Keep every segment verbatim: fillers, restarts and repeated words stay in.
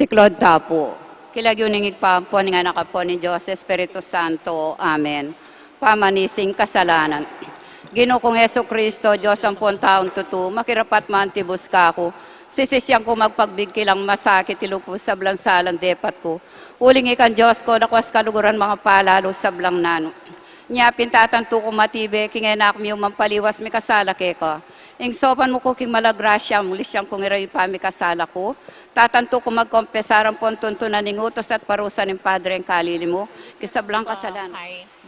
Tiklaud ta pu. King lagyu ning Ibpa, ampo ning Anak, ampo ning Dios Espiritu Santo. Amen. Pamanis king kasalanan. Ginu kung Jesucristo, Dios ampon taung tutu, makirapat mantibus kaku. Sisisian ku magpagbigkilang masakit, ilub ku sablang salang depat ku. Uling ikang Dios ku, lakwas kaluguran mangapalalu sablang nanu. Nya pin tatantu kung matibe king e na ku miyumang paliwas mikasala keka. Ing saupan mu ku king mala grasyam, lisian kung irayu pa mikasala ku. Tatantu kung magkompesar ampon tuntunan ing utus at parusa ning Padre ing kalili mu king sablang kasalanan.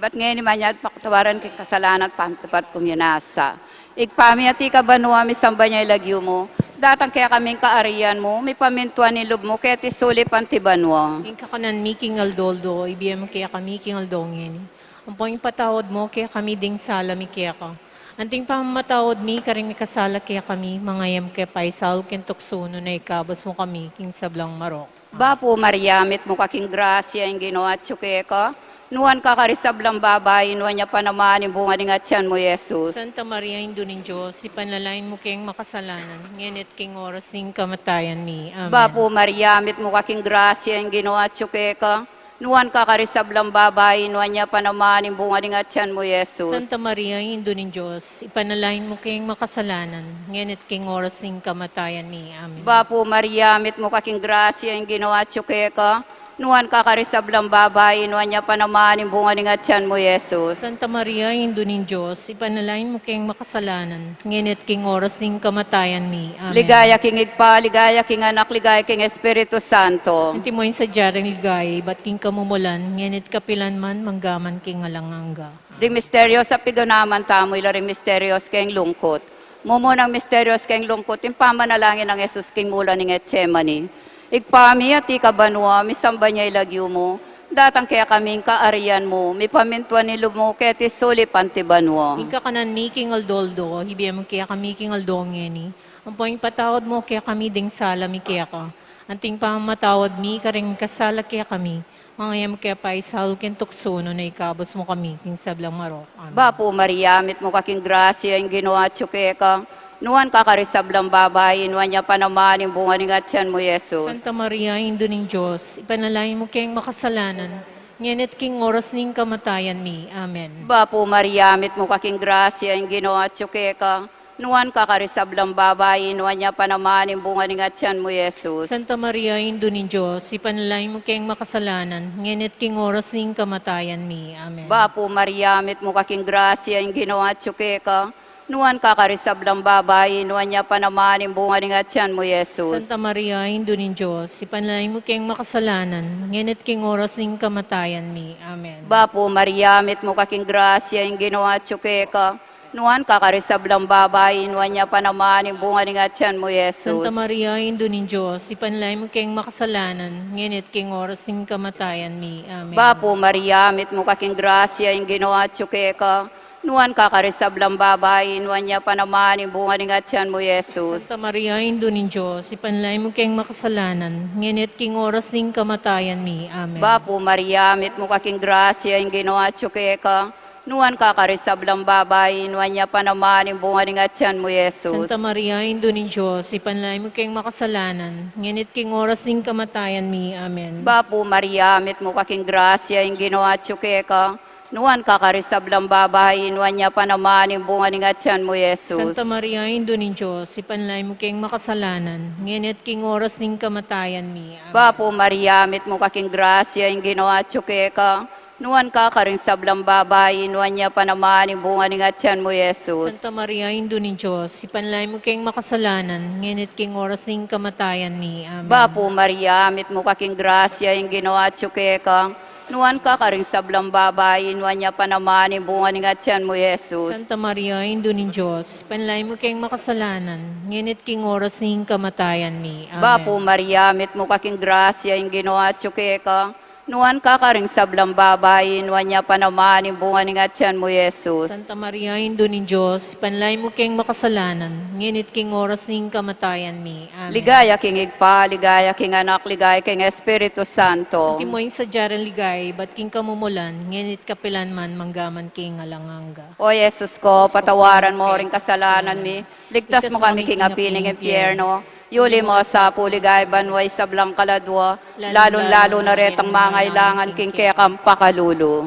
Bat ngeni manyad pakatawaran king kasalanan at pantupad kung inasa. Ibpa mi, atiu ka banua, misamban ya ing lagyu mu. Datang kekami ing kaarian mu, mipamintuan ing lub mu keti sulip anti banua. Ing kakanan mi king aldo-aldo, ibie mu kekami king aldo ngeni. Ampon ipatawad mu kekami ding sala mi keka, anti ing pamamatawad mi karing mikasala kekami, manga e mu ke paisaul king tuksu, nune ikabus mu kami king sablang marok. Bapu Maria, mitmu ka king grasya, ing Ginu atyu keka. Nuan ka karing sablang babai, nuan ya pa naman ing bunga ning atyan mu, Jesus. Santa Maria, Indu ning Dios, ipanalangin mu keng makasalanan, ngeni at king oras ning kamatayan mi. Amen. Bapu Maria, mitmu ka king grasya, ing Ginu atyu keka. Nuan ka karing sablang babai, nuan ya pa naman ing bunga ning atyan mu, Jesus. Santa Maria, Indu ning Dios, ipanalangin mu keng makasalanan, ngeni at king oras ning kamatayan mi. Amen. Bapu Maria, mitmu ka king grasya, ing Ginu atyu keka. Nuan ka karing sablang babai, nuan ya pa naman ing bunga ning atyan mu, Jesus. Santa Maria, Indu ning Dios, ipanalangin mu keng makasalanan, ngeni at king oras ning kamatayan mi. Amen. Ligaya king Ibpa, ligaya king Anak, ligaya king Espiritu Santo. Antimo ing sadya rang ligaya, ibat king kamumulan, ngeni at kapilan man, manggaman king alang angga. Ding misterios a piganakan tamu, ila ring misterios keng lungkut. Mumunang misterios keng lungkut, ing pamanalangin nang Jesus king mula ning Getsemani. Ibpa mi, atiu ka banua, misamban ya ing lagyu mu. Datang kekami ing kaarian mu, mipamintuan ing lub mu keti sulip anti banua. Ing kakanan mi king aldo-aldo, ibie mu kekami king aldo ngeni. Ampon ipatawad mu kekami ding sala mi keka, anti ing pamamatawad mi karing mikasala kekami. Manga e mu ke paisaul king tuksu, nune ikabus mu kami king sablang marok. Amen. Bapu Maria, mitmu ka king grasya, ing Ginu atyu keka. Nuan ka karing sablang babai, nuan ya pa naman ing bunga ning atyan mu, Jesus. Santa Maria, Indu ning Dios, ipanalangin mu keng makasalanan, ngeni at king oras ning kamatayan mi. Amen. Bapu Maria, mitmu ka king grasya, ing Ginu atyu keka. Nuan ka karing sablang babai, nuan ya pa naman ing bunga ning atyan mu, Jesus. Santa Maria, Indu ning Dios, ipanalangin mu keng makasalanan, ngeni at king oras ning kamatayan mi. Amen. Bapu Maria, mitmu ka king grasya, ing Ginu atyu keka. Nuan ka karing sablang babai, nuan ya pa naman ing bunga ning atyan mu, Jesus. Santa Maria, Indu ning Dios, ipanalangin mu keng makasalanan, ngeni at king oras ning kamatayan mi. Amen. Bapu Maria, mitmu ka king grasya, ing Ginu atyu keka. Nuan ka karing sablang babai, nuan ya pa naman ing bunga ning atyan mu, Jesus. Santa Maria, Indu ning Dios, ipanalangin mu keng makasalanan, ngeni at king oras ning kamatayan mi. Amen. Bapu Maria, mitmu ka king grasya, ing Ginu atyu keka. Nuan ka karing sablang babai, nuan ya pa naman ing bunga ning atyan mu, Jesus. Santa Maria, Indu ning Dios, ipanalangin mu keng makasalanan, ngeni at king oras ning kamatayan mi. Amen. Bapu Maria, mitmu ka king grasya, ing Ginu atyu keka. Nuan ka karing sablang babai, nuan ya pa naman ing bunga ning atyan mu, Jesus. Santa Maria, Indu ning Dios, ipanalangin mu keng makasalanan, ngeni at king oras ning kamatayan mi. Amen. Bapu Maria, mitmu ka king grasya, ing Ginu atyu keka. Nuan ka karing sablang babai, nuan ya pa naman ing bunga ning atyan mu, Jesus. Santa Maria, Indu ning Dios, ipanalangin mu keng makasalanan, ngeni at king oras ning kamatayan mi. Amen. Bapu Maria, mitmu ka king grasya, ing Ginu atyu keka. Nuan ka karing sablang babai, nuan ya pa naman ing bunga ning atyan mu, Jesus. Santa Maria, Indu ning Dios, ipanalangin mu keng makasalanan, ngeni at king oras ning kamatayan mi. Amen. Bapu Maria, mitmu ka king grasya, ing Ginu atyu keka. Nuan ka karing sablang babai, nuan ya pa naman ing bunga ning atyan mu, Jesus. Santa Maria, Indu ning Dios, ipanalangin mu keng makasalanan, ngeni at king oras ning kamatayan mi. Amen. Bapu Maria, mitmu ka king grasya, ing Ginu atyu keka. Nuan ka karing sablang babai, nuan ya pa naman ing bunga ning atyan mu, Jesus. Santa Maria, Indu ning Dios, ipanalangin mu keng makasalanan, ngeni at king oras ning kamatayan mi. Amen. Ligaya king Ibpa, ligaya king Anak, ligaya king Espiritu Santo. Antimo ing sadya rang ligaya, ibat king kamumulan, ngeni at kapilan man, manggaman king alang angga. O Jesus ko, patawaran mu ring kasalanan mi, ligtas mu kami king api ning impyerno, Yuli mo sa pu, ligaya banua ing sablang kaladua, lalung-lalu na retang mangailangan king kekang pakalulu.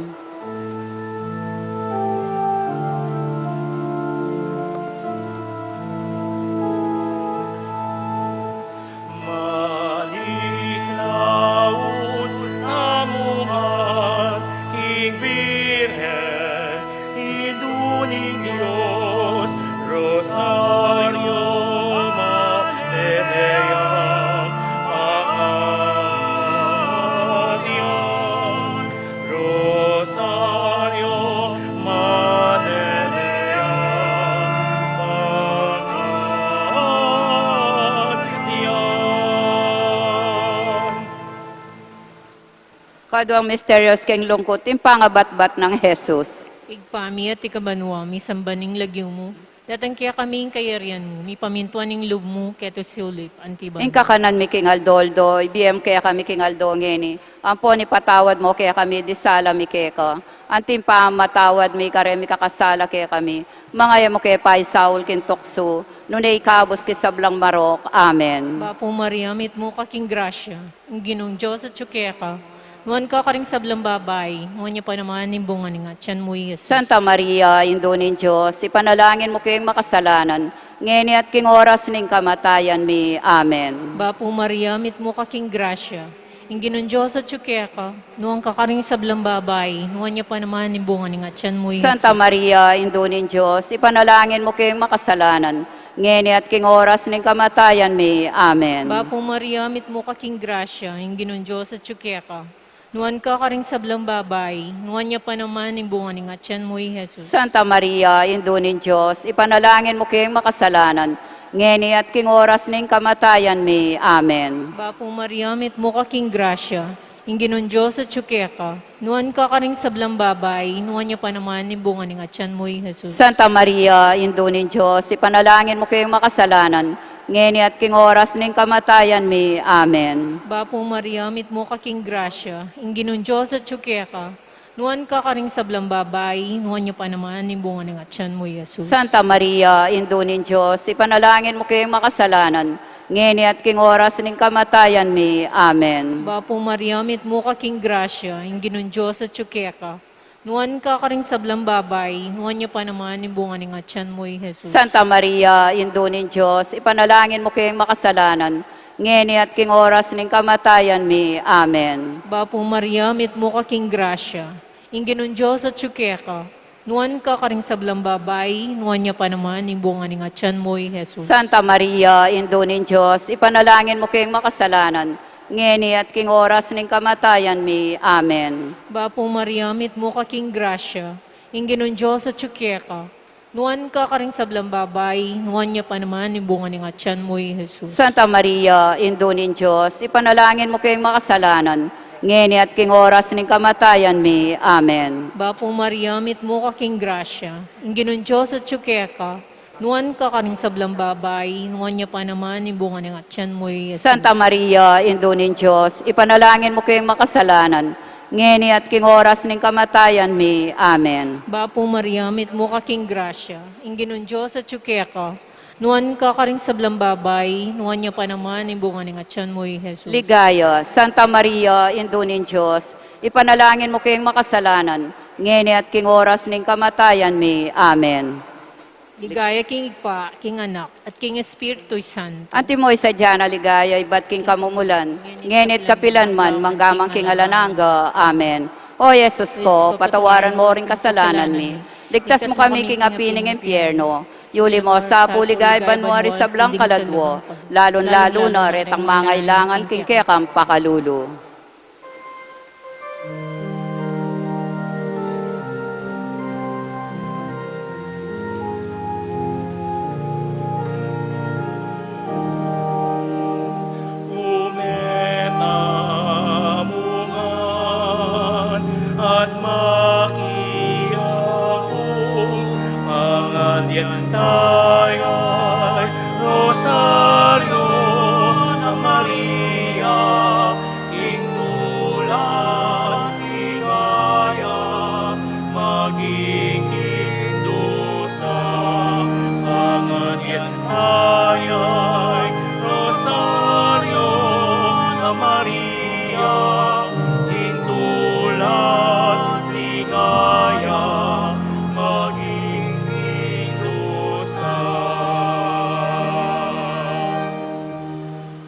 Maliklaud tamu man king Birhen, Indu ning Dios, Rosario Maria, Maria, Rosario Maria, Maria. Kaduang misteryos king lungkut, ing pangabatbat nang Jesus. Ibpa mi, atiu ka banua, misamban ing lagyu mu. Datang kekami ing kayarian mu, mipamintuan ing lub mu, keti sulip anti banua. Ing kakanan mi king aldo-aldo, ibie mu kekami king aldo ngeni. Ampon ipatawad mu kekami ding sala mi keka, anti ing pamamatawad mi kareng mikakasala kekami. Manga e mu ke paisaul king tuksu, nune ikabus king sablang marok. Amen. Bapu Maria, mitmu ka king grasya, ing Ginung Dios atyu keka. Nuan ka karing sablang babai, nuan ya pa naman ing bunga ning atyan mu, i Jesus. Santa Maria, Indu ning Dios, ipanalangin mu keng makasalanan, ngeni at king oras ning kamatayan mi. Amen. Bapu Maria, mitmu ka king grasya, ing Ginung Dios atyu keka. Nuan ka karing sablang babai, nuan ya pa naman ing bunga ning atyan mu, i Jesus. Santa Maria, Indu ning Dios, ipanalangin mu keng makasalanan, ngeni at king oras ning kamatayan mi. Amen. Bapu Maria, mitmu ka king grasya, ing Ginung Dios atyu keka. Nuan ka karing sablang babai, nuan ya pa naman ing bunga ning atyan mu, i Jesus. Santa Maria, Indu ning Dios, ipanalangin mu keng makasalanan, ngeni at king oras ning kamatayan mi. Amen. Bapu Maria, mitmu ka king grasya, ing Ginung Dios atyu keka. Nuan ka karing sablang babai, nuan ya pa naman ing bunga ning atyan mu, i Jesus. Santa Maria, Indu ning Dios, ipanalangin mu keng makasalanan, ngeni at king oras ning kamatayan mi. Amen. Bapu Maria, mitmu ka king grasya, ing Ginung Dios atyu keka. Nuan ka karing sablang babai, nuan ya pa naman ing bunga ning atyan mu, i Jesus. Santa Maria, Indu ning Dios, ipanalangin mu keng makasalanan, ngeni at king oras ning kamatayan mi. Amen. Bapu Maria, mitmu ka king grasya, ing Ginung Dios atyu keka. Nuan ka karing sablang babai, nuan ya pa naman ing bunga ning atyan mu, i Jesus. Santa Maria, Indu ning Dios, ipanalangin mu keng makasalanan, ngeni at king oras ning kamatayan mi. Amen. Bapu Maria, mitmu ka king grasya, ing Ginung Dios atyu keka. Nuan ka karing sablang babai, nuan ya pa naman ing bunga ning atyan mu, i Jesus. Santa Maria, Indu ning Dios, ipanalangin mu keng makasalanan, ngeni at king oras ning kamatayan mi. Amen. Bapu Maria, mitmu ka king grasya, ing Ginung Dios atyu keka. Nuan ka karing sablang babai, nuan ya pa naman ing bunga ning atyan mu, i Jesus. Santa Maria, Indu ning Dios, ipanalangin mu keng makasalanan, ngeni at king oras ning kamatayan mi. Amen. Bapu Maria, mitmu ka king grasya, ing Ginung Dios atyu keka. Nuan ka karing sablang babai, nuan ya pa naman ing bunga ning atyan mu, i Jesus. Santa Maria, Indu ning Dios, ipanalangin mu keng makasalanan, ngeni at king oras ning kamatayan mi. Amen. Bapu Maria, mitmu ka king grasya, ing Ginung Dios atyu keka. Nuan ka karing sablang babai, nuan ya pa naman ing bunga ning atyan mu, i Jesus. Ligaya, Santa Maria, Indu ning Dios, ipanalangin mu keng makasalanan, ngeni at king oras ning kamatayan mi. Amen. Ligaya king Ibpa, king Anak, at king Espiritu Santo. Antimo ing sadya nang ligaya ibat king kamumulan, ngeni at kapilan man, mangga man king alang angga. Amen. O Jesus ko, patawaran mo ring kasalanan mi. Ligtas mu kami king api ning impyerno. Yuli mu sa pu king ligaya banua ring sablang kaladua, lalung-lalu na retang mangailangan king kekang pakalulu. Umetamu man at makiaku, pangandian taya ing Rosario nang Maria, ing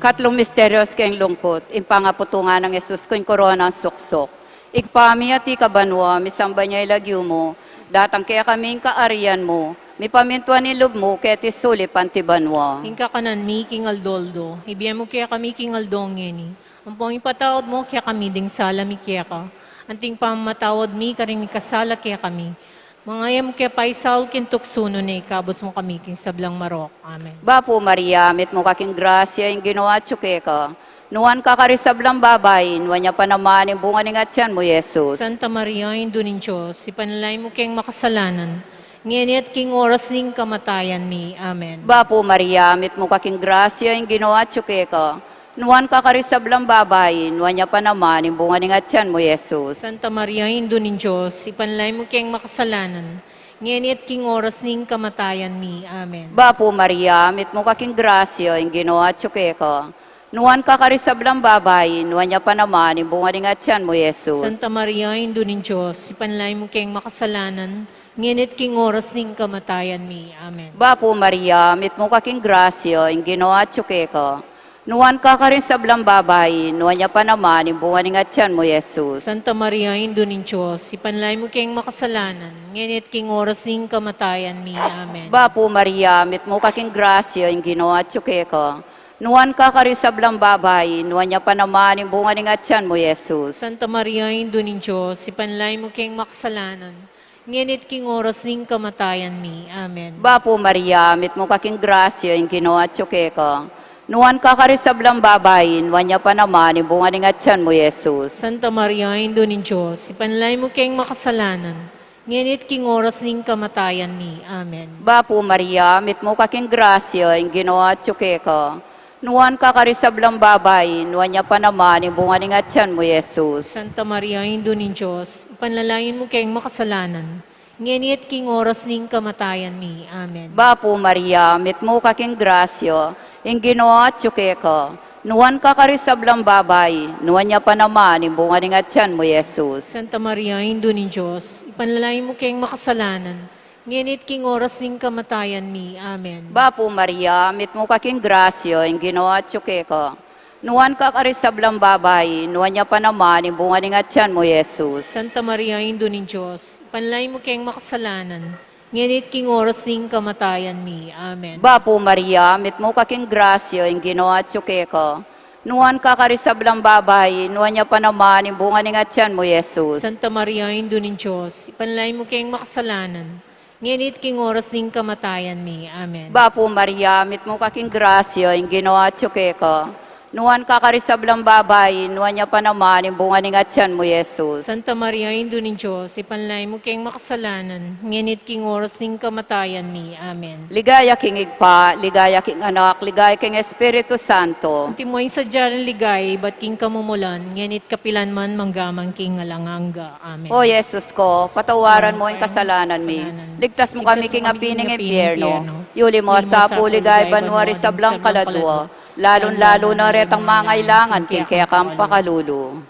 Katlung misteryos keng lungkut, ing pangaputungan nang Jesus keng koronang suksuk. Ibpa mi, atiu ka banua, misamban ya ing lagyu mu, datang kekami ing kaarian mu, mipamintuan ing lub mu keti sulip anti banua. Ing kakanan mi king aldo-aldo, ibie mu kekami king aldo ngeni, ampong ipatawad mu kekami ding sala mi keka, anti ing pamamatawad mi karing mikasala kekami. Manga e mu ke paisaul king tuksu, nune ikabus mu kami king sablang marok. Amen. Bapu Maria, mitmu ka king grasya, ing Ginu atyu keka. Nuan ka karing sablang babai, nuan ya pa naman ing bunga ning atyan mu, Jesus. Santa Maria, Indu ning Dios, ipanalangin mu keng makasalanan, ngeni at king oras ning kamatayan mi. Amen. Bapu Maria, mitmu ka king grasya, ing Ginu atyu keka. Nuan ka karing sablang babai, nuan ya pa naman ing bunga ning atyan mu, Jesus. Santa Maria, Indu ning Dios, ipanalangin mu keng makasalanan, ngeni at king oras ning kamatayan mi. Amen. Bapu Maria, mitmu ka king grasya, ing Ginu atyu keka. Nuan ka karing sablang babai, nuan ya pa naman ing bunga ning atyan mu, Jesus. Santa Maria, Indu ning Dios, ipanalangin mu keng makasalanan, ngeni at king oras ning kamatayan mi. Amen. Bapu Maria, mitmu ka king grasya, ing Ginu atyu keka. Nuan ka karing sablang babai, nuan ya pa naman ing bunga ning atyan mu, Jesus. Santa Maria, Indu ning Dios, ipanalangin mu keng makasalanan, ngeni at king oras ning kamatayan mi. Amen. Bapu Maria, mitmu ka king grasya, ing Ginu atyu keka. Nuan ka karing sablang babai, nuan ya pa naman ing bunga ning atyan mu, Jesus. Santa Maria, Indu ning Dios, ipanalangin mu keng makasalanan, ngeni at king oras ning kamatayan mi. Amen. Bapu Maria, mitmu ka king grasya, ing Ginu atyu keka. Nuan ka karing sablang babai, nuan ya pa naman ing bunga ning atyan mu, Jesus. Santa Maria, Indu ning Dios, ipanalangin mu keng makasalanan, ngeni at king oras ning kamatayan mi. Amen. Bapu Maria, mitmu ka king grasya, ing Ginu atyu keka. Nuan ka karing sablang babai, nuan ya pa naman ing bunga ning atyan mu, Jesus. Santa Maria, Indu ning Dios, ipanalangin mu keng makasalanan, ngeni at king oras ning kamatayan mi. Amen. Bapu Maria, mitmu ka king grasya, ing Ginu atyu keka. Nuan ka karing sablang babai, nuan ya pa naman ing bunga ning atyan mu, Jesus. Santa Maria, Indu ning Dios, ipanalangin mu keng makasalanan, ngeni at king oras ning kamatayan mi. Amen. Bapu Maria, mitmu ka king grasya, ing Ginu atyu keka. Nuan ka karing sablang babai, nuan ya pa naman ing bunga ning atyan mu, Jesus. Santa Maria, Indu ning Dios, ipanalangin mu keng makasalanan, ngeni at king oras ning kamatayan mi. Amen. Bapu Maria, mitmu ka king grasya, ing Ginu atyu keka. Nuan ka karing sablang babai, nuan ya pa naman ing bunga ning atyan mu, Jesus. Santa Maria, Indu ning Dios, ipanalangin mu keng makasalanan, ngeni at king oras ning kamatayan mi. Amen. Bapu Maria, mitmu ka king grasya, ing Ginu atyu keka. Nuan ka karing sablang babai, nuan ya pa naman ing bunga ning atyan mu, Jesus. Santa Maria, Indu ning Dios, ipanalangin mu keng makasalanan, ngeni at king oras ning kamatayan mi. Amen. Ligaya king Ibpa, ligaya king Anak, ligaya king Espiritu Santo. Antimo ing sadya nang ligaya ibat king kamumulan, ngeni at kapilan man, mangga man king alang angga. Amen. O Jesus ko, patawaran mu ing kasalanan mi. Ligtas mu kami king api ning impyerno. Yuli mu sa pu ligaya banua ring sablang kaladua, lalung-lalu na retang mangailangan king kekang pakalulu.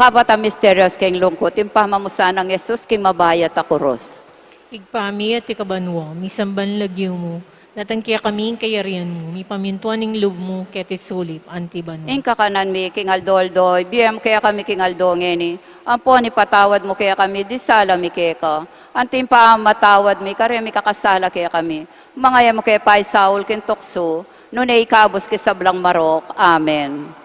Kapat a misteryos keng lungkut, ing pamamusan nang Jesus king mabayat a kurus. Ibpa mi, atiu ka banua, misamban lagyu mu, datang kekami ing kayarian mu, mipamintuan ing lub mu keti sulip anti banua. Ing kakanan mi king aldo-aldo, ibie mu kekami king aldo ngeni, ampon ipatawad mu kekami ding sala mi keka, anti ing pamamatawad mi kareng mikakasala kekami. Manga e mu ke paisaul king tuksu, nune ikabus king sablang marok. Amen.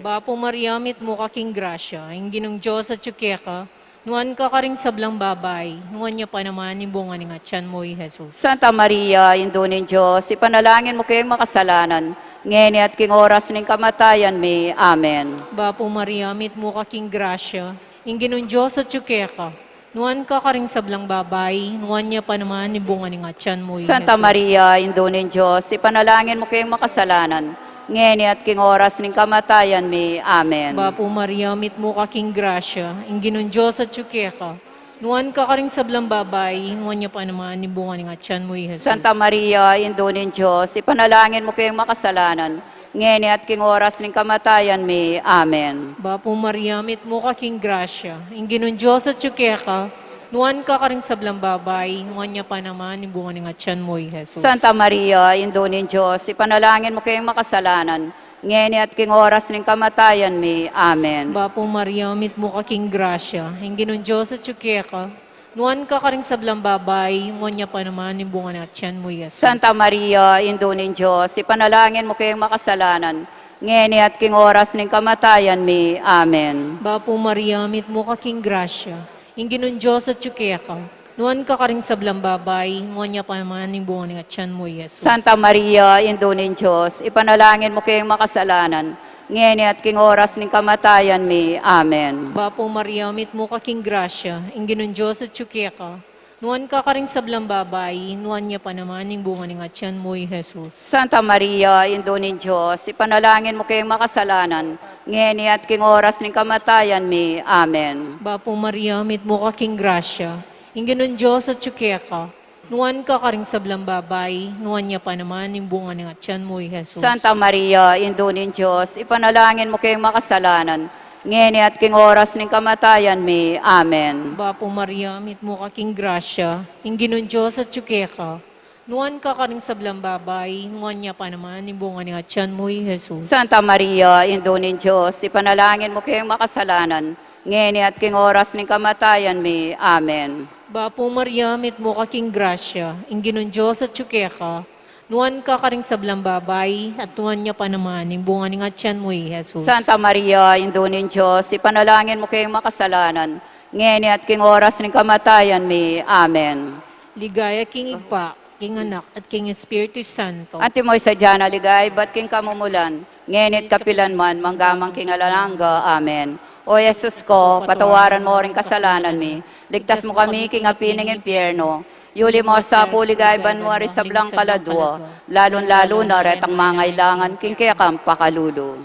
Bapu Maria, mitmu ka king grasya, ing Ginung Dios atyu keka, nuan ka karing sablang babai, nuan ya pa naman ing bunga ning atyan mu, i Jesus. Santa Maria, Indu ning Dios, ipanalangin mu keng makasalanan, ngeni at king oras ning kamatayan mi. Amen. Bapu Maria, mitmu ka king grasya, ing Ginung Dios atyu keka, nuan ka karing sablang babai, nuan ya pa naman ing bunga ning atyan mu, i Santa Jesus. Maria, Indu ning Dios, ipanalangin mu keng makasalanan, ngeni at king oras ning kamatayan mi. Amen. Bapu Maria, mitmu ka king grasya, ing Ginung Dios atyu keka, nuan ka karing sablang babai, nuan ya pa naman ing bunga ning atyan mu, i Jesus. Santa Maria, Indu ning Dios, ipanalangin mu keng makasalanan, ngeni at king oras ning kamatayan mi. Amen. Bapu Maria, mitmu ka king grasya, ing Ginung Dios atyu keka, nuan ka karing sablang babai, nuan ya pa naman ing bunga ning atyan mu, i Jesus. Santa Maria, Indu ning Dios, ipanalangin mu keng makasalanan, ngeni at king oras ning kamatayan mi. Amen. Bapu Maria, mitmu ka king grasya, ing Ginung Dios atyu keka, nuan ka karing sablang babai, nuan ya pa naman ing bunga ning atyan mu, i Jesus. Santa Maria, Indu ning Dios, ipanalangin mu keng makasalanan, ngeni at king oras ning kamatayan mi. Amen. Bapu Maria, mitmu ka king grasya, ing Ginung Dios atyu keka, nuan ka karing sablang babai, nuan ya pa naman ing bunga ning atyan mu, i Jesus. Santa Maria, Indu ning Dios, ipanalangin mu keng makasalanan, ngeni at king oras ning kamatayan mi. Amen. Bapu Maria, mitmu ka king grasya, ing Ginung Dios atyu keka, nuan ka karing sablang babai, nuan ya pa naman ing bunga ning atyan mu, i Jesus. Santa Maria, Indu ning Dios, ipanalangin mu keng makasalanan, ngeni at king oras ning kamatayan mi. Amen. Bapu Maria, mitmu ka king grasya, ing Ginung Dios atyu keka, nuan ka karing sablang babai, nuan ya pa naman ing bunga ning atyan mu, i Jesus. Santa Maria, Indu ning Dios, ipanalangin mu keng makasalanan, ngeni at king oras ning kamatayan mi. Amen. Bapu Maria, mitmu ka king grasya, ing Ginung Dios atyu keka, nuan ka karing sablang babai, nuan ya pa naman ing bunga ning atyan mu, i Jesus. Santa Maria, Indu ning Dios, ipanalangin mu keng makasalanan, ngeni at king oras ning kamatayan mi. Amen. Bapu Maria, mitmu ka king grasya, ing Ginung Dios atyu keka, nuan ka karing sablang babai, at nuan ya pa naman ing bunga ning atyan mu, i Jesus. Santa Maria, Indu ning Dios, ipanalangin mu keng makasalanan, ngeni at king oras ning kamatayan mi. Amen. Ligaya king Ibpa, king Anak, at king Espiritu Santo. Antimo ing sadya na ligaya ibat king kamumulan, ngeni at kapilan man, mangga man king alang angga. Amen. O Jesus ko, patawaran mo ring kasalanan mi, ligtas mu kami king api ning impyerno, yuli mo sa pu ligaya banua ring sablang kaladua, lalung-lalu na retang mangailangan king kekang pakalulu.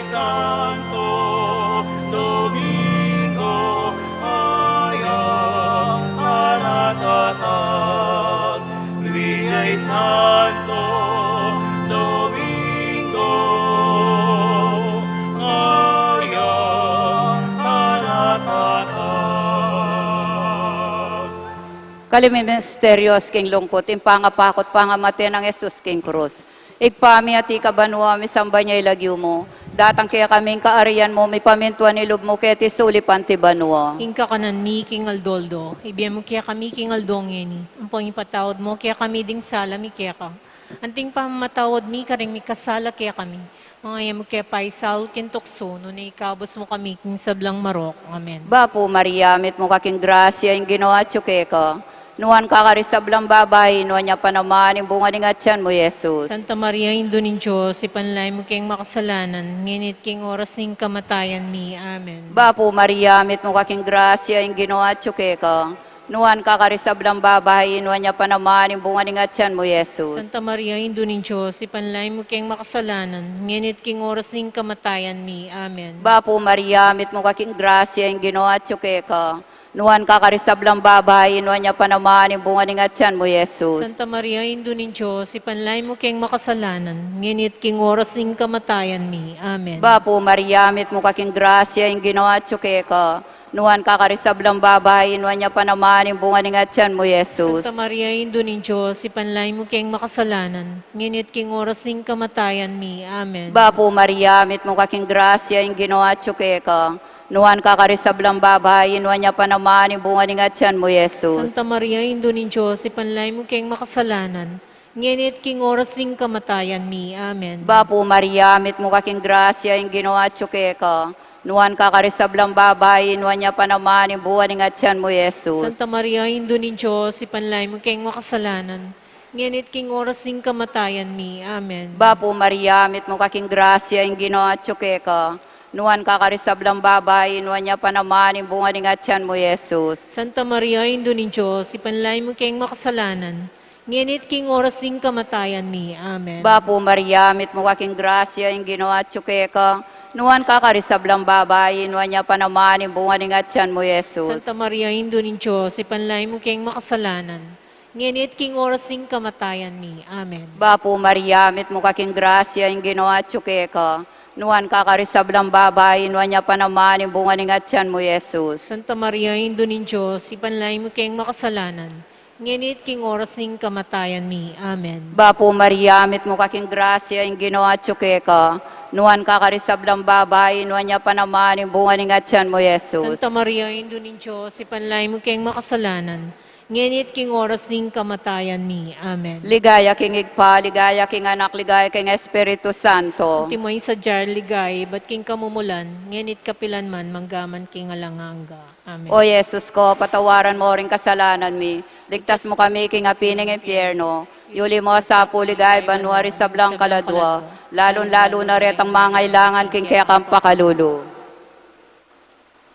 Santo Domingo, ayang karatatag. Luit ya Santo Domingo, ayang karatatag. Kalima misteryus king lungkut, ing pangapakut pangamate nang Jesus king krus. Ibpa mi, atiu ka banua, misamban ya ing lagyu mu. Datang kekami ing kaarian mu, mipamintuan ing lub mu keti sulip anti banua. Ing kakanan mi king aldo-aldo, ibie mu kekami king aldo ngeni. Ampon ipatawad mu kekami ding sala mi keka, anti ing pamamatawad mi karing mikasala kekami. Manga e mu ke paisaul king tuksu, nune ikabus mu kami king sablang marok. Amen. Bapu Maria, mitmu ka king grasya, ing Ginu atyu keka. Nuan ka karing sablang babai, nuan ya pa naman ing bunga ning atyan mu, Jesus. Santa Maria, Indu ning Dios, ipanalangin mu keng makasalanan, ngeni at king oras ning kamatayan mi. Amen. Bapu Maria, mitmu ka king grasya, ing Ginu atyu keka. Nuan ka karing sablang babai, nuan ya pa naman ing bunga ning atyan mu, Jesus. Santa Maria, Indu ning Dios, ipanalangin mu keng makasalanan, ngeni at king oras ning kamatayan mi. Amen. Bapu Maria, mitmu ka king grasya, ing Ginu atyu keka. Nuan ka karing sablang babai, nuan ya pa naman ing bunga ning atyan mu, Jesus. Santa Maria, Indu ning Dios, ipanalangin mu keng makasalanan, ngeni at king oras ning kamatayan mi. Amen. Bapu Maria, mitmu ka king grasya, ing Ginu atyu keka. Nuan ka karing sablang babai, nuan ya pa naman ing bunga ning atian mu, Jesus. Santa Maria, Indu ning Dios, ipanalangin mu keng makasalanan, ngeni at king oras ning kamatayan mi. Amen. Bapu Maria, mitmu ka king grasya, ing Ginu atyu keka. Nuan ka karing sablang babai, nuan ya pa naman ing bunga ning atian mu, Jesus. Santa Maria, Indu ning Dios, ipanalangin mu keng makasalanan, ngeni at king oras ning kamatayan mi. Amen. Bapu Maria, mitmu ka king grasya, ing Ginu atyu keka. Nuan ka karing sablang babai, nuan ya pa naman ing bunga ning atian mu, Jesus. Santa Maria, Indu ning Dios, ipanalangin mu keng makasalanan, ngeni at king oras ning kamatayan mi. Amen. Bapu Maria, mitmu ka king grasya, ing Ginu atyu keka. Nuan ka karing sablang babai, nuan ya pa naman ing bunga ning atian mu, Jesus. Santa Maria, Indu ning Dios, ipanalangin mu keng makasalanan, ngeni at king oras ning kamatayan mi. Amen. Bapu Maria, mitmu ka king grasya, ing Ginu atyu keka. Nuan ka karing sablang babai, nuan ya pa naman ing bunga ning atian mu, Jesus. Santa Maria, Indu ning Dios, ipanalangin mu keng makasalanan, ngeni at king oras ning kamatayan mi. Amen. Bapu Maria, mitmu ka king grasya, ing Ginu atyu keka. Nuan ka karing sablang babai, nuan ya pa naman ing bunga ning atian mu, Jesus. Santa Maria, Indu ning Dios, ipanalangin mu keng makasalanan, ngeni at king oras ning kamatayan mi. Amen. Bapu Maria, mitmu ka king grasya, ing Ginu atyu keka. Nuan ka karing sablang babai, nuan ya pa naman ing bunga ning atian mu, Jesus. Santa Maria, Indu ning Dios, ipanalangin mu keng makasalanan, ngeni at king oras ning kamatayan mi. Amen. Ligaya king Ibpa, ligaya king Anak, ligaya king Espiritu Santo. Antimo ing sadya ring ligaya ibat king kamumulan, ngeni at kapilan man, manggaman king alang angga. Amen. O Jesus ko, patawaran mu ring kasalanan mi, ligtas mu kami king api ning impyerno, yuli mu sa pu king banua ring sablang kaladua, lalung-lalu na retang mangailangan king kekang pakalulu.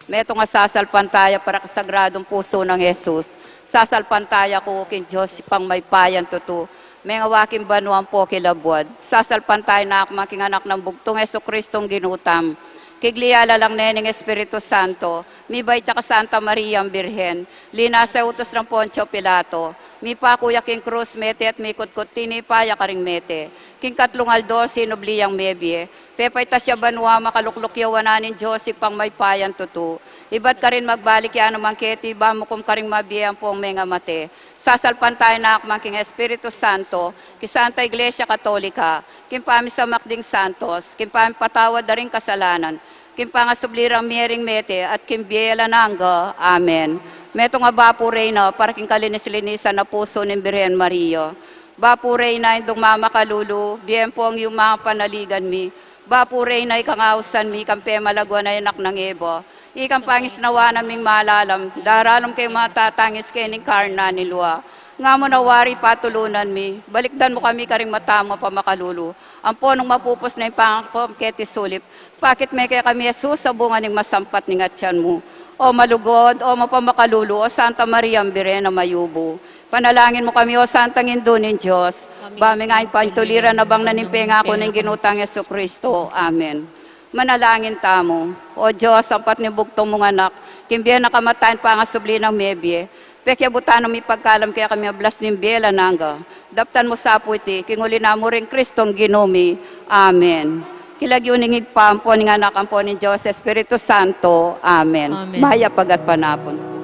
Metung a sasalpantaya para king sagradung pusu nang Jesus. Sasalpantaya ku king Dios, Ibpang mayupayang tutu, mengawa king banua ampon king labuad. Sasalpantaya na ku man king Anak nang Bugtung, Jesucristong Ginu tamu. King lala lalang ne ning Espiritu Santo, mibait ya kang Santa Mariang Birhen, linasa ya utus nang Poncio Pilato, mipaku ya king krus, mete at mikutkut, tinipa ya karing mete. King katlung aldo, sinubli yang mebie, pepaitas ya banua, makalukluk ya wanan ning Dios Ibpang mayupayang tutu. Ibat karin magbalik ya naman keti, ban mukum karing mabie ampong mengamate. Sasalpantaya na ku man king Espiritu Santo, king Santa Iglesia Katolika, king pamisamak ding santos, king pamipatawad da ring kasalanan, king pangasubli rang mie ring mete, at king bie alang angga. Amen. Metung a Bapu Reyna, para king kalinis-linisan a pusu ning Birhen Maria. Bapu Reyna, Indung mamakalulu, bie ampong yumang panaligan mi. Bapu Reyna, ikang ausan mi, ikang pemalaguan a Anak nang Eva, ikang pangisnawan ming malalam, daralum keng matatangis kening karnan ning lua. Nga mu na wari patulunan mi, balikdan mu kami karing mata mu a pamakalulu, ampon nung mapupus na ing pangakuam keti sulip, pakit me kekami i Jesus a bunga ning masampat ning atian mu. O malugud, o mapamakalulu, o Santa Mariang Birhen a mayubu, panalangin mu kami, o Santang Indu ning Dios, ba ming ain paintuliran a bangnan ning pengaku ning Ginu tang Jesucristo. Amen. Manalangin tamu. O Dios, ampat ning bugtung mung Anak, king bie na kamatayan, pangasubli nang mebie, pekiabutan mu ing pagkalam kekami a blas ning bie alang angga. Daptan mu sa pu iti king uli na murin Kristong Ginu mi. Amen. King lagyu ning Ibpa, ampon ning Anak, ampon ning Dios Espiritu Santo. Amen. Amen. Mayap a gatpanapun.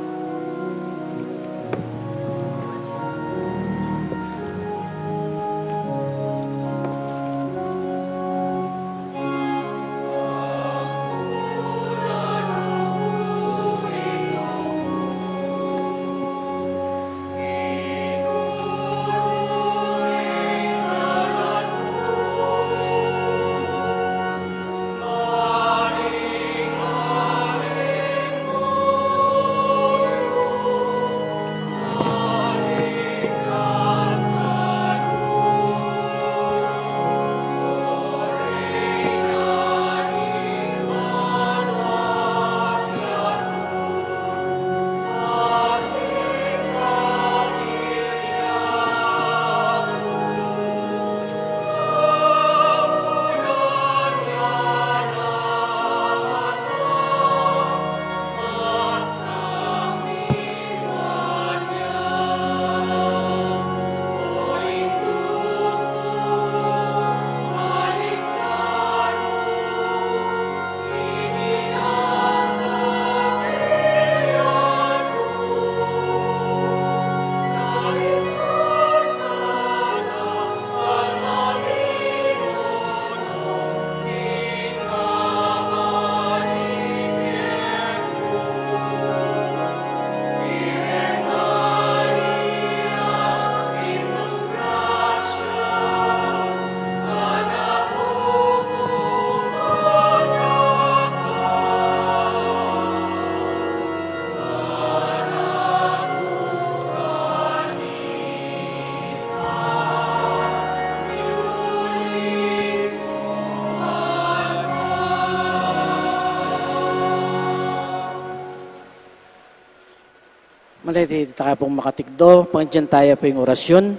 Alay, di taka pung makatikdo, pangdian taya pu ing orasyun.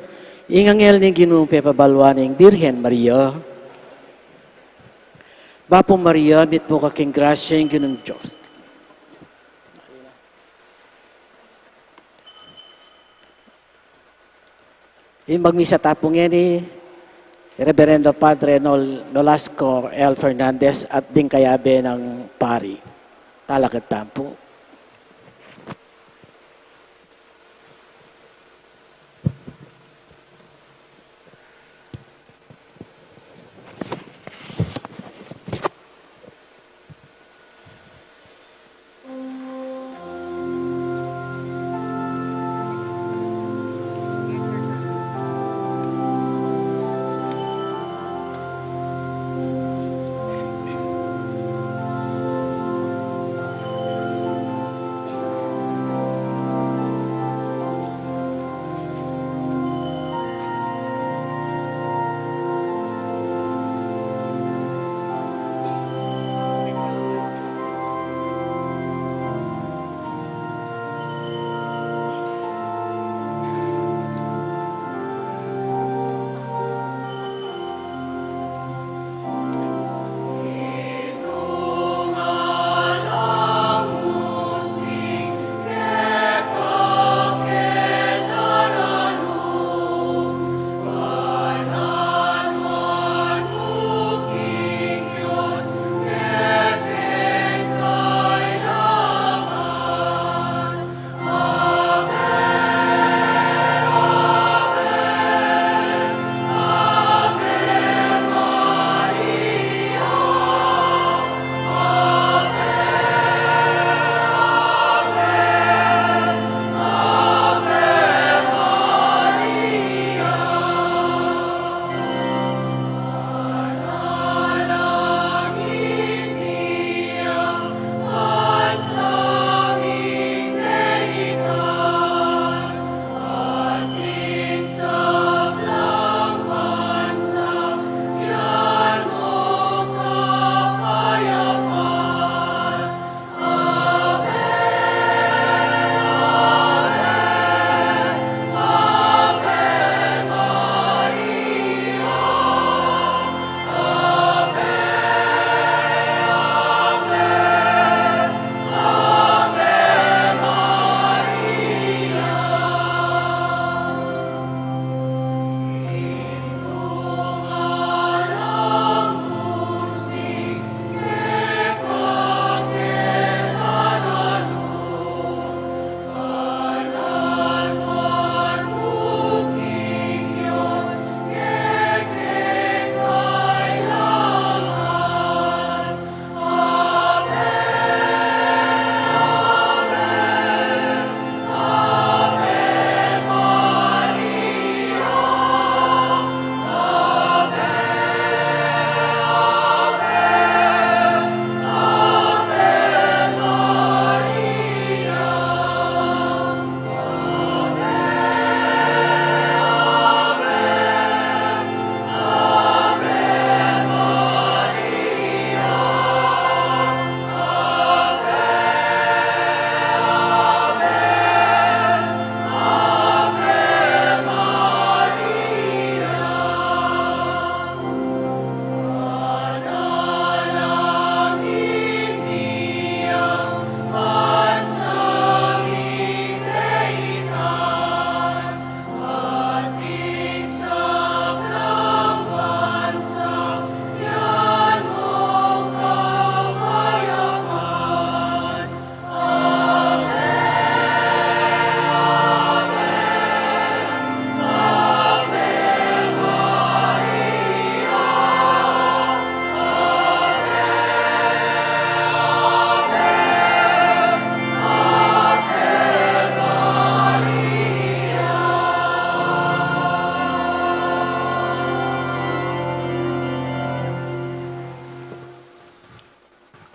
Ing anghel ning Ginu pepabaluan ing Birhen Maria. Bapu Maria, mitmu ka king grasya, ing Ginung Dios. Ing magmisa ta pu ngeni, Reverendo Padre Nol-, Nolasco L. Fernandez at ding kayabe nang pari. Talakad tamu pu.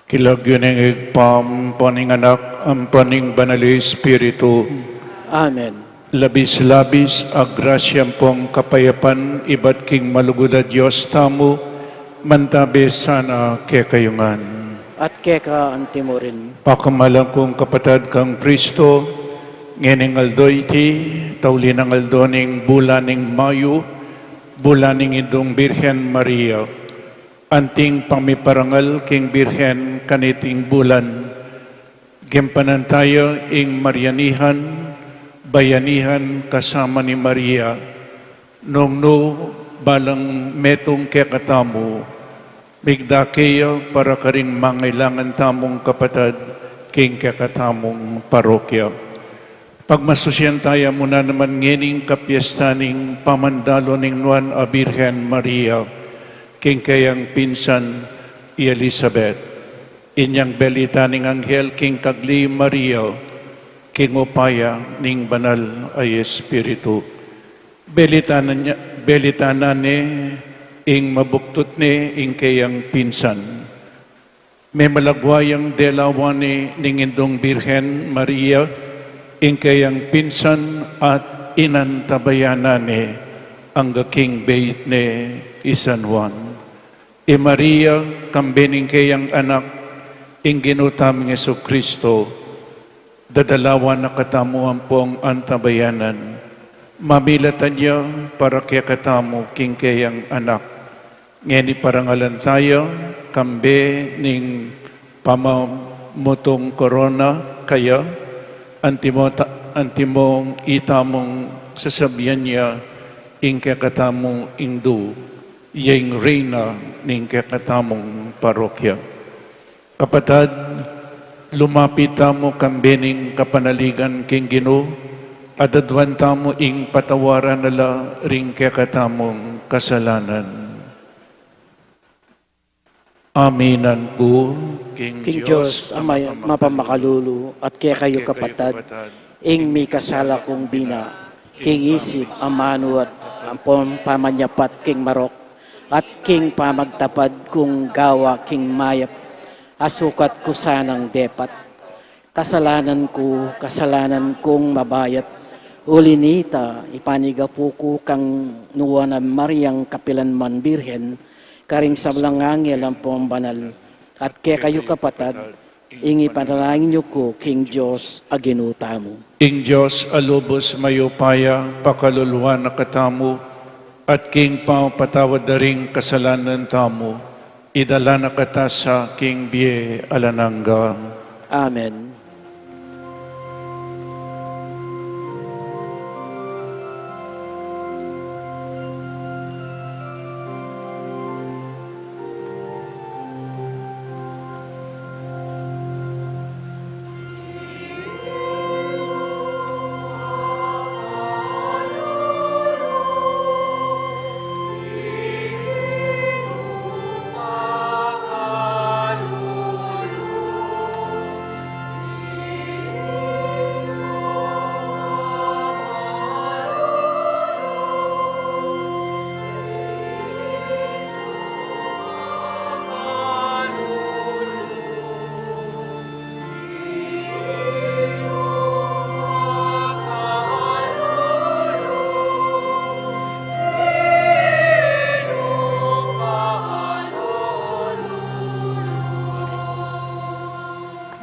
King lagyu ning Ibpa, ampo ning Anak, ampo ning Banal a Espiritu. Amen. Labis-labis a grasya ampong kapayapan ibat king malugud a Dios tamu, mantabe sana kekayu ngan. At keka anti mu rin. Pakamalan kung kapatad kang Kristo, Ngening aldo iti, tauli nang aldo ning bulan ning Mayu, bulan ning Indung Birhen Maria. Anting pamiparangal king Birhen kaniting bulan, gempanan taya ing Marianihan, bayanihan kasama ni Maria, nung nu balang metung kekatamu, migda keya para karing mangailangan tamung kapatad king kekatamung parokya. Pagmasusian taya mu naman ngening kapiestan ning pamandalu ning Nuan a Birhen Maria, king keyang pinsan i Elizabeth. Inyang belitan ning anghel king kagli Maria, king upaya ning Banal a Espiritu. Belitan ne, belitan ne ing mabuktut ne ing keyang pinsan. Memalagwa yang delawan ne ning Indung Birhen Maria, ing keyang pinsan at inantabayanan ne angga king beit ne i San Juan. I Maria, kambe ning keyang anak, ing Ginu tamung Jesucristo, dadalawan na katamu ampong antabayanan. Mamilatan ya para kekatamu king keyang anak. Ngeni parangalan taya, kambe ning pamamutung korona kaya, antimo ta-, antimong itamung sasabian ya ing kekatamung Indu, ya ing Reyna ning kekatamung parokya. Kapatad, lumapit tamu kambe ning kapanaligan king Ginu, at aduan tamu ing patawaran na la ring kekatamung kasalanan. Aminan ku king Dios a may-, mapamakalulu, at kekayu kapatad, ing mikasala kung bina, king isip, amanu at ampon pamanyapat king marok, at king pamagtapad kung gawa king mayap, asukat ku sanang depat. Kasalanan ku, kasalanan kung mabayat. Uli nita, ipanigapu ku kang Nuan a Mariang kapilan man Birhen, karing sablang anghel ampon banal, at kekayu kapatad, ing ipanalangin yu ku king Dios a Ginu tamu. Ing Dios a lubus mayupaya, pakaluluan na katamu, at king pamapatawad da ring kasalanan tamu, idala na kata sa king bie alang angga. Amen.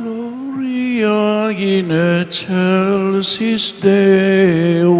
Gloria in excelsis Deo.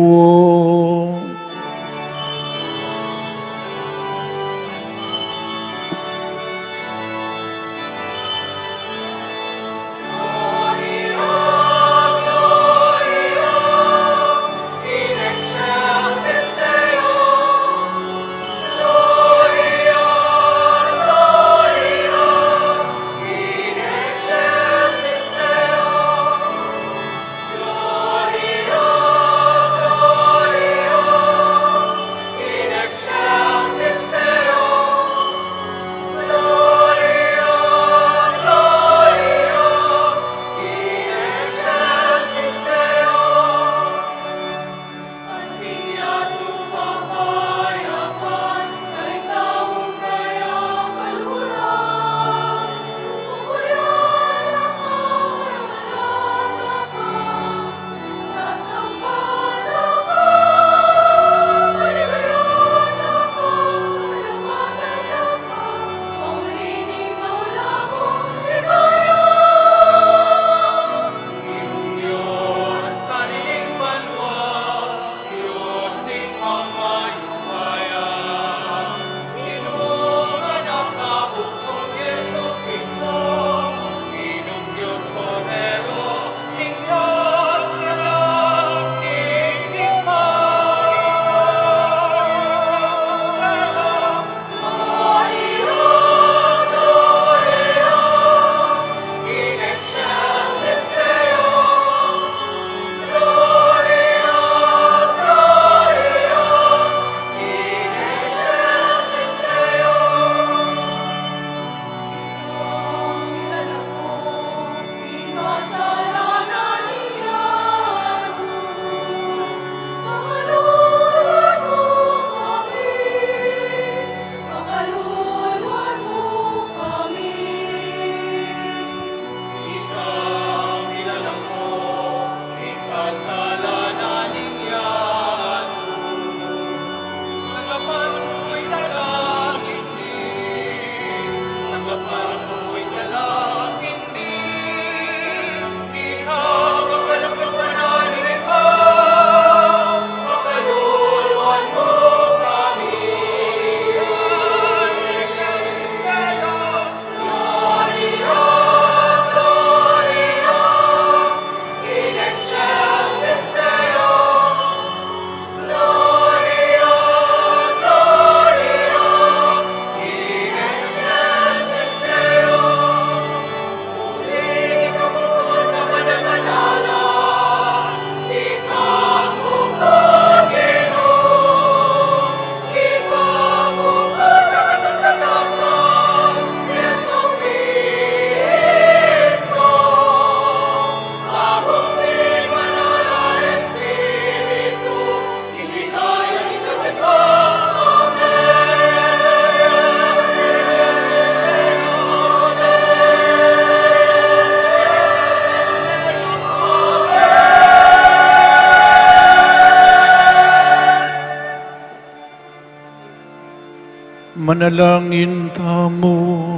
Manalangin tamu.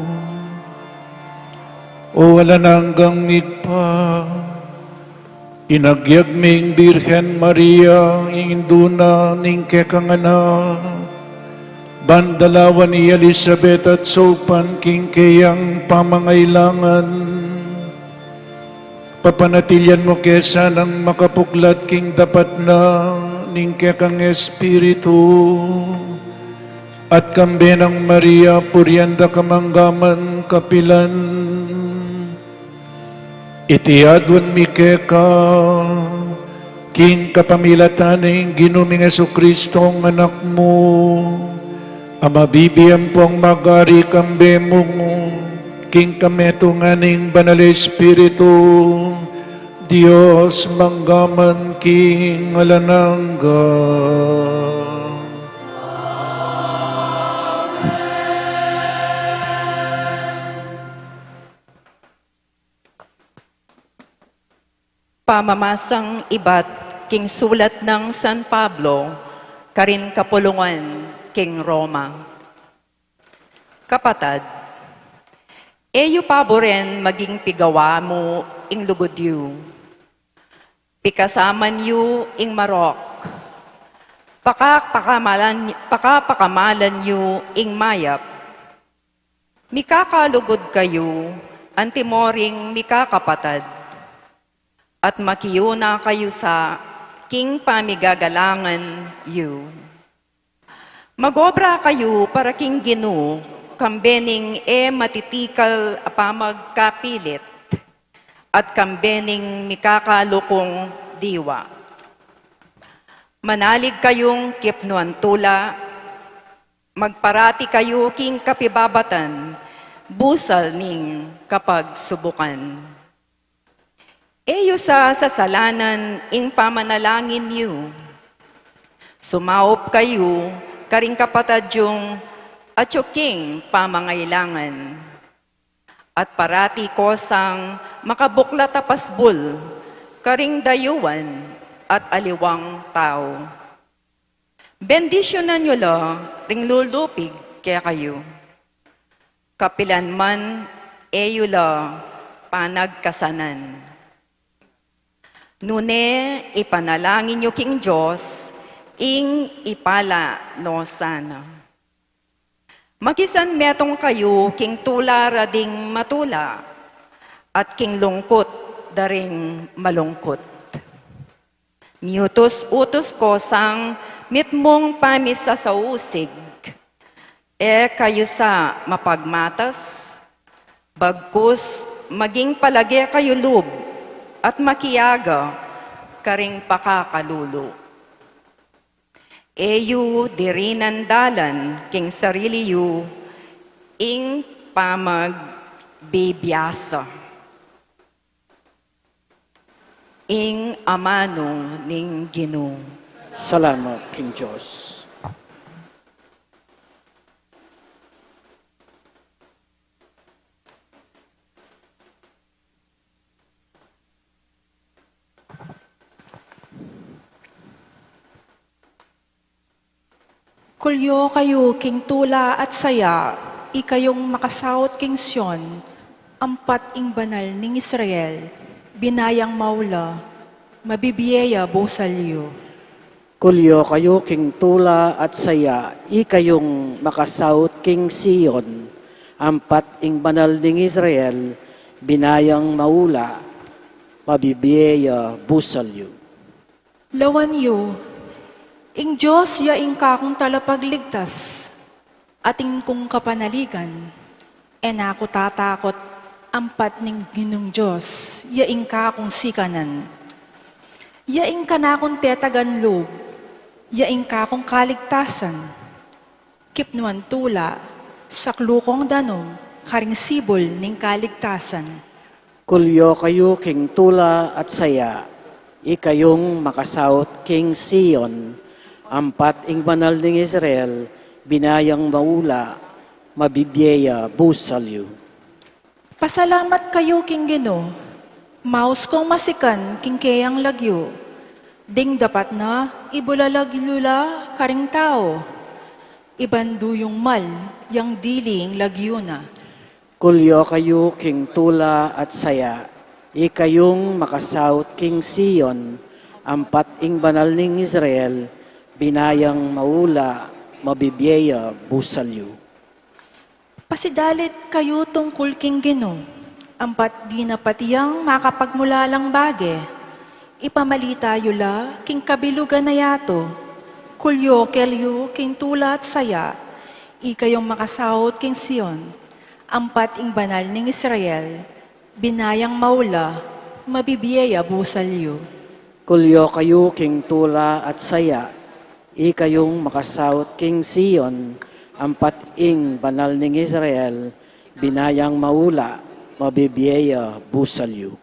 O alang anggang Ibpa, inagyag ming Birhen Maria, ing indu na ning kekang anak, ban dalawan i Elisabet at saupan king keyang pamangailangan. Papanatilian mu ke sanang makapuklat king dapat na ning kekang Espiritu, at kambe nang Maria, purian da ka mangga man kapilan. Iti aduan mi keka, king kapamilatan ning Ginu ming Jesucristo, a Anak mu, a mabibie ampong magari kambe mu, king kametungan ning Banal Espiritu, Dios mangga man king alang angga. Pamamasang ibat king sulat nang San Pablo karing kapulungan king Roma. Kapatad, e yu paburen maging pigawa mu ing lugud yu. Pikasaman yu ing marok. Paka-, pakamalan, paka-, pakamalan yu ing mayap. Mikakalugud kayu, antimo ring mikakapatad, at makiuna kayu sa king pamigagalangan yu. Magobra kayu para king Ginu, kambe ning e matitikal a pamagkapilit, at kambe ning mikakalukung diwa. Manalig kayung kipnuan tula, magparati kayu king kapibabatan, busal ning kapagsubukan. E yu sa sasalanan ing pamanalangin yu. Sumaup kayu karing kapatad yung atyu king pamangailangan. At parati ko sang makabuklat a pasbul karing dayuan at aliwang tau. Bendisyunan yu la ring lulupig kekayu. Kapilan man e yu la panagkasanan. Nune ipanalangin yu king Dios, ing ipala no sana. Makisanmetung kayu king tula ra ding matula, at king lungkut da ring malungkut. Miutus-utus ko sang mitmung pamisasausig, e kayu sa mapagmatas, bagkus maging palage kayu lub at makiaga karing pakakalulu. E yu dirinan dalan king sarili yu ing pamagbibiasa. Ing amanu ning Ginu. Salamat king Dios. Kulyo kayu king tula at saya, ikayung makasaut king Sion, ampat ing banal ning Israel, binayang maula, mabibie ya busal yu. Kulyo kayu king tula at saya, ikayung makasaut king Sion, ampat ing banal ning Israel, binayang maula, mabibie ya busal yu. Lawan yu, ing Dios ya ing kakung talapagligtas, atin kung kapanaligan, e na ku tatakut, ampat ning Ginung Dios ya ing kakung sikanan. Ya ing kanakung tetagan lub, ya ing kakung kaligtasan. Kipnuan tula, saklu kong danum karing sibul ning kaligtasan. Kulyo kayu king tula at saya, ikayung makasaut king Sion, ampat ing banal ning Israel, binayang maula, mabibie ya busal yu. Pasalamat kayu king Ginu, maus kong masikan king keyang lagyu, ding dapat na ibulalag yu la karing tau. Iban duyung mal yang diling lagyu na. Kulyo kayu king tula at saya, ikayung makasaut king Sion, ampat ing banal ning Israel, binayang maula, mabibie ya busal yu. Pasidalit kayu tungkul king Ginu, ampat dinapat yang makapagmulalang bage. Ipamalita yu la king kabilugan a yatu, kulyo kayu king tula at saya, ikayung makasaut king Sion, ampat ing banal ning Israel, binayang maula, mabibie ya busal yu. Kulyo kayu king tula at saya, ikayung makasaut king Sion, ampat ing banal ning Israel, binayang maula, mabibie ya busal yu.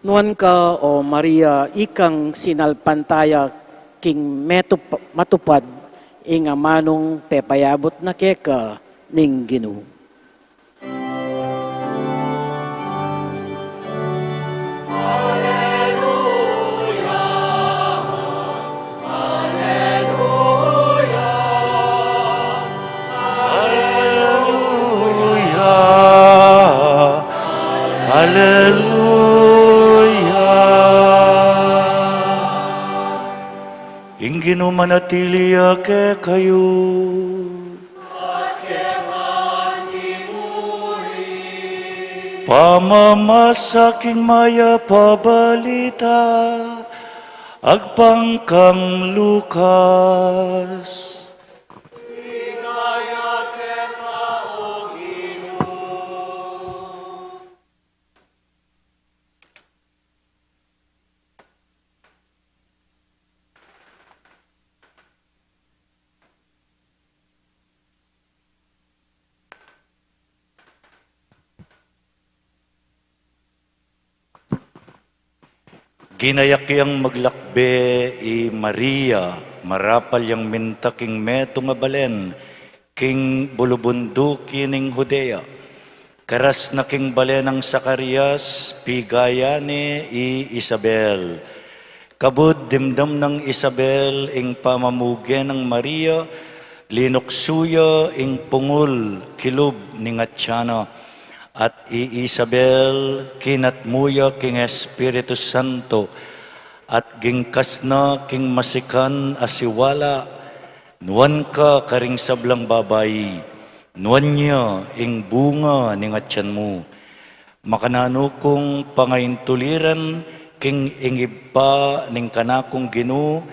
Nuan ka, o Maria, ikang sinalpantaya king metup-, matupad ing amanung pepayabut na keka ning Ginu. Aleluya, aleluya. Ing Ginu manatili ya kekayu. Pamamasa king Mayap a Balita agpang kang Lucas. Ginayak yang maglakbe i Maria, marapal yang minta king metung a balen, king bulubunduki ning Judea. Karas na king bale nang Zacarias, pigaya ne i Isabel. Kabud dimdam nang Isabel ing pamamuge nang Maria, linuksu ya ing pungul kilub ning atyan na. At i Isabel kinatmu ya king Espiritu Santo, at gingkas na king masikan a siwala, nuan ka karing sablang babai, nuan ya ing bunga ning atyan mu. Makananu kung pangaintuliran king ing Ibpa ning kanakung Ginu,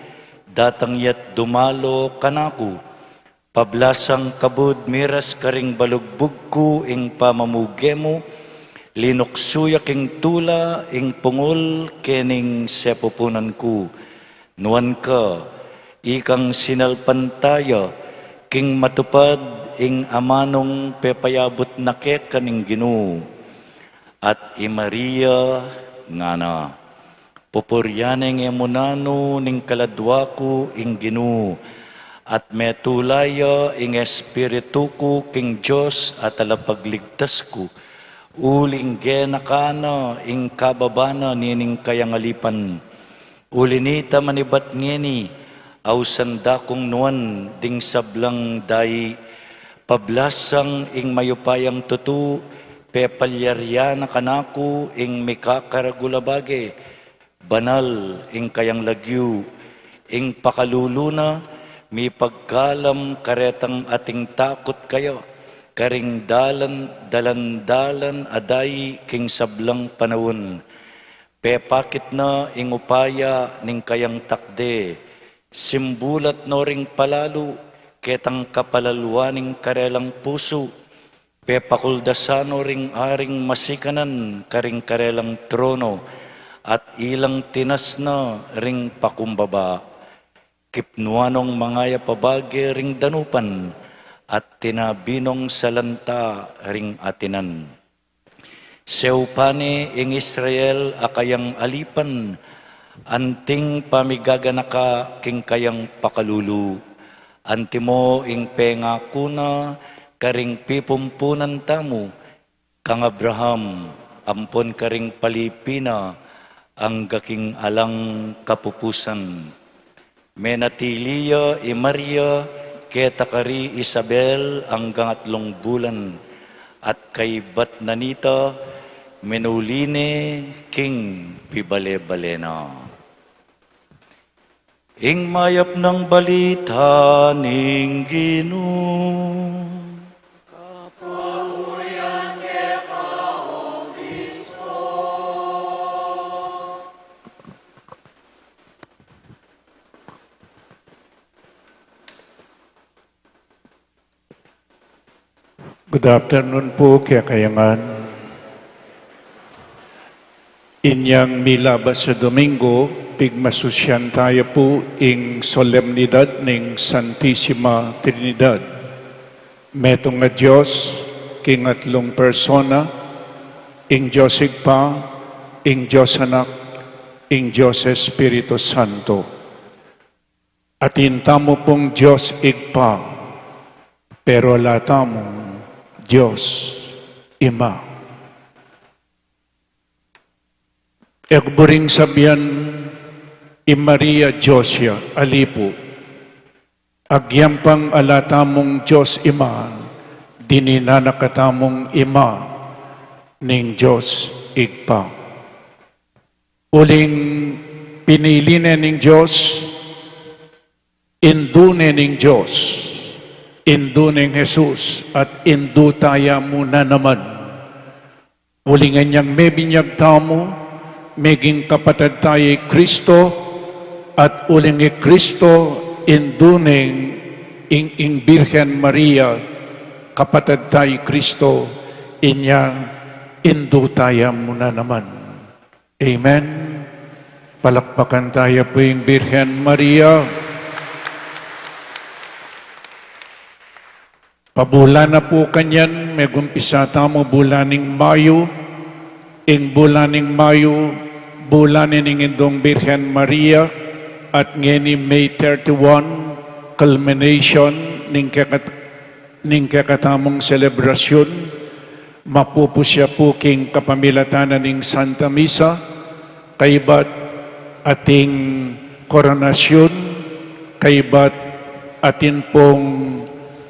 datang ya't dumalo kanaku. Pablasang kabud miras karing balugbug ku ing pamamuge mu, linuksu ya king tula ing pungul kening sepupunan ku. Nuan ka, ikang sinalpantaya king matupad ing amanung pepayabut na keka ning Ginu. At i Maria ngana, pupurian ne ngan mu nanu ning kaladwa ku ing Ginu, at metula ya ing espiritu ku king Dios a Talapagligtas ku, uling genaka na ing kababa na nining kayang alipan. Uli nita manibat ngeni, ausan da kung nuan ding sablang dai, pablasang ing mayupayang tutu, pepalyarian na kanaku ing mikakaragul a bage, banal ing kayang lagyu, ing pakalulu na, mipagkalam karetang ating takut kaya, karing dalan, dalan-dalan a dai king sablang panaun. Pepakit na ing upaya ning kayang takde, simbulat no ring palalu, ketang kapalalua ning karelang pusu, pepakuldasan no ring aring masikanan karing karelang trono, at ilang tinasna ring pakumbaba. Kipnuan nong mangayap a bage ring danupan, at tinabi nong salanta ring atinan. Sewpa ne ing Israel a kayang alipan, anting pamigaganaka king kayang pakalulu. Antimo ing pengaku na karing pipumpunan tamu, kang Abraham, ampon karing palipi na angga king alang kapupusan. Menatili ya i Maria keta kari Isabel anggang atlung bulan, at kaybat na nita, minuli ne king pibale-bale na. Ing mayap nang balita ning Ginu. Good afternoon po, kekayangan. Inyang milabas a Domingo, pigmasusyan taya pu ing solemnidad ning Santisima Trinidad. Metung a Dios, king atlung persona, ing Dios Ibpa, ing Dios Anak, ing Dios Espiritu Santo. Atin tamu pung Dios Ibpa, pero ala tamung Dios Ima. E ku buring sabian i Maria Dios ya, ali pu. Agyang pang ala tamung Dios Ima, dininan na katamung Ima ning Dios Ibpa. Uling pinili ne ning Dios, indu ne ning Dios, indu neng Jesus, at indu taya mu na naman. Uling inyang mebinyag tamu, meging kapatad taya i Kristo, at uling i Kristo, indu neng ing, ing Birhen Maria, kapatad taya i Kristo, inya indu taya mu na naman. Amen. Palakpakan taya pu ing Birhen Maria. Pabulan na pu kanyan, megumpisa tamu bulan ning Mayu. Ing bulan ning Mayu, bulan ning Indung Birhen Maria, at ngeni May thirty-one, culmination ning kekat-, ning kekatamung selebrasyun. Mapupus ya pu king kapamilatan na ning Santa Misa, kaybat ating koronasyon, kaybat atin pung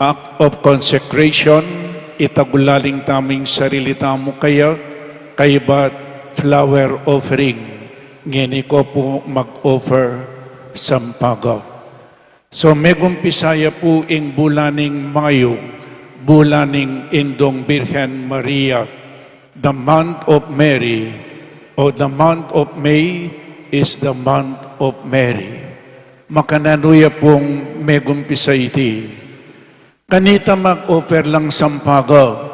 act of consecration, itagulaling tamu ing sarili tamu kaya, kaybat flower offering, ngeni ko pu mag-offer sampaga. So, megumpisa ya pu ing bulan ning Mayu, bulan ning Indung Birhen Maria. The month of Mary, or the month of May, is the month of Mary. Makananu ya pung megumpisa iti? Kanita mag-offer lang sampaga.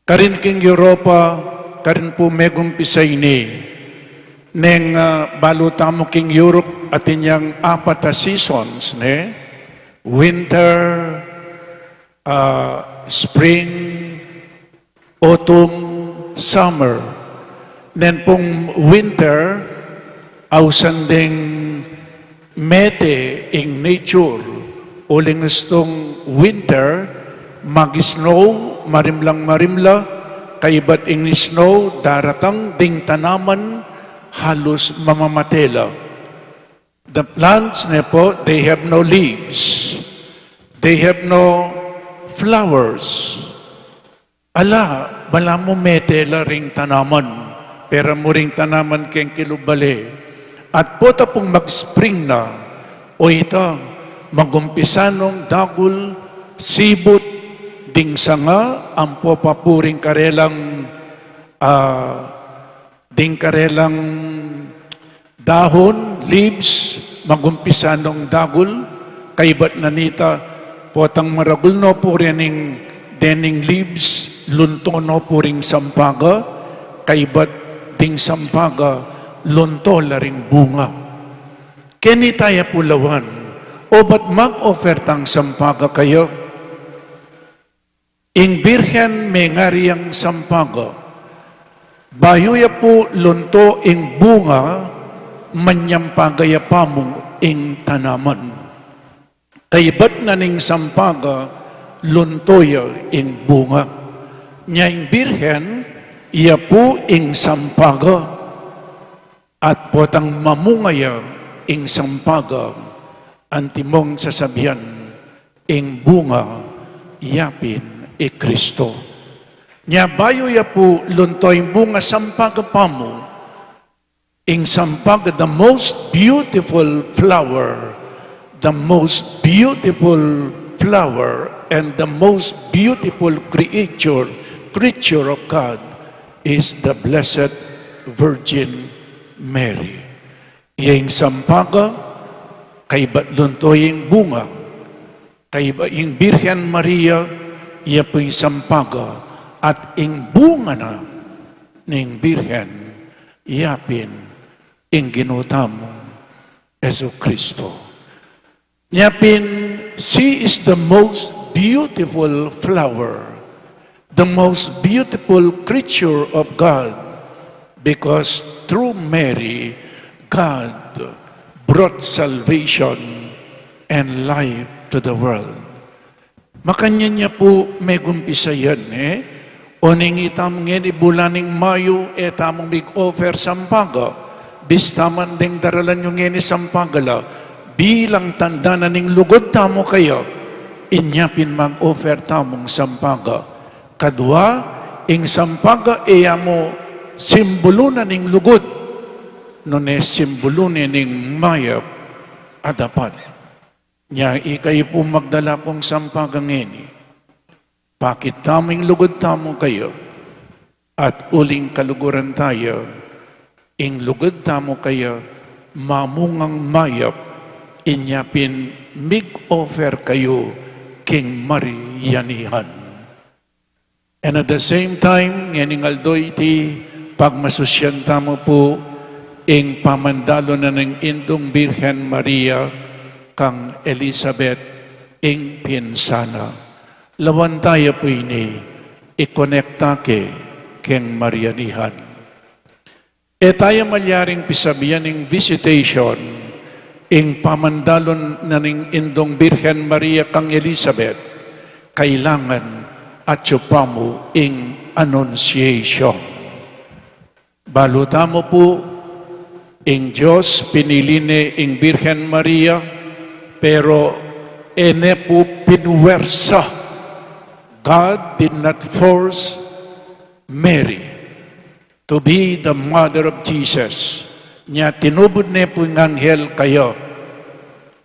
Karin king Europa, karin pu megumpisa ini. Neng, ah, balu tamu king Europe, atin yang apat a seasons, ne? Winter, ah, spring, autumn, summer. Nen pung winter, ausan deng mete ing nature, uling istung winter, mag-snow, marimlang marimla, kaybat ing snow, daratang ding tanaman, halus mamamate la. The plants ne po, they have no leaves. They have no flowers. Ala, balamu mete la ring tanaman, pera mu ring tanaman keng kilubale. At pota pung mag-spring na, o ita, magumpisa nong dagul, sibut, ding sanga, ampo pa pu ring karelang, ah, ding karelang dahon, leaves, magumpisa nong dagul, Kaybat na nita, potang maragul no pu rening dening leaves, lunto no pu ring sampaga, kaybat ding sampaga, lunto la ring bunga. Keni taya pu lawan, obat mag-offer tang sampaga kaya. Ing Birhen mengari yang sampaga. Bayu ya pu lunto ing bunga, manyampaga ya pamu ing tanaman. Kaybat na ning sampaga, lunto ya ing bunga. Nya ing Birhen, iya pu ing sampaga. At potang mamunga ya ing sampaga, antimong sasabian ing bunga, yapin i Kristo. Nya bayu ya pu lunto ing bunga sampaga pamu, ing sampaga, the most beautiful flower, the most beautiful flower, and the most beautiful creature, creature of God is the Blessed Virgin Mary. Iya ing sampaga, kaybat lunto ing bunga, kaybat ing Birhen Maria, iya pu ing sampaga, at ing bunga na ning Birhen, yapin ing Ginu tamung Jesucristo. Nya pin, she is the most beautiful flower, the most beautiful creature of God, because through Mary, God brought salvation and life to the world. Makanyan ya pu megumpisa yan, e? Oning itamu ngeni bula ning Mayu, e tamu mig-offer sampaga. Bista man deng daralan yu ngeni sampaga la, bilang tanda na ning lugud tamu kaya, inya pin mag-offer tamung sampaga. Kadua, ing sampaga e ya mu simbulu na ning lugud, nune simbulu ne ning mayap a dapat. Nya ikayu pu magdala kung sampaga ngeni. Pakit tamu ing lugud tamu kaya, at uling kaluguran taya, ing lugud tamu kaya mamungang mayap, inya pin mig-offer kayu king Marianihan. And at the same time, ngening aldo iti, pagmasusyan tamu pu ing pamandalun na ning Indung Birhen Maria kang Elizabeth, ing pinsan na. Lawan taya pu ini, ikonekta ke keng Marianihan. E taya malyaring pisabian ing visitation, ing pamandalun na ning Indung Birhen Maria kang Elizabeth, kailangan atyu pa mu ing Annunciation. Balu tamu pu, ing Dios pinili ne ing Birhen Maria, pero e ne pu pinuwersa. God did not force Mary to be the mother of Jesus. Nya tinubud ne pu ing anghel kaya,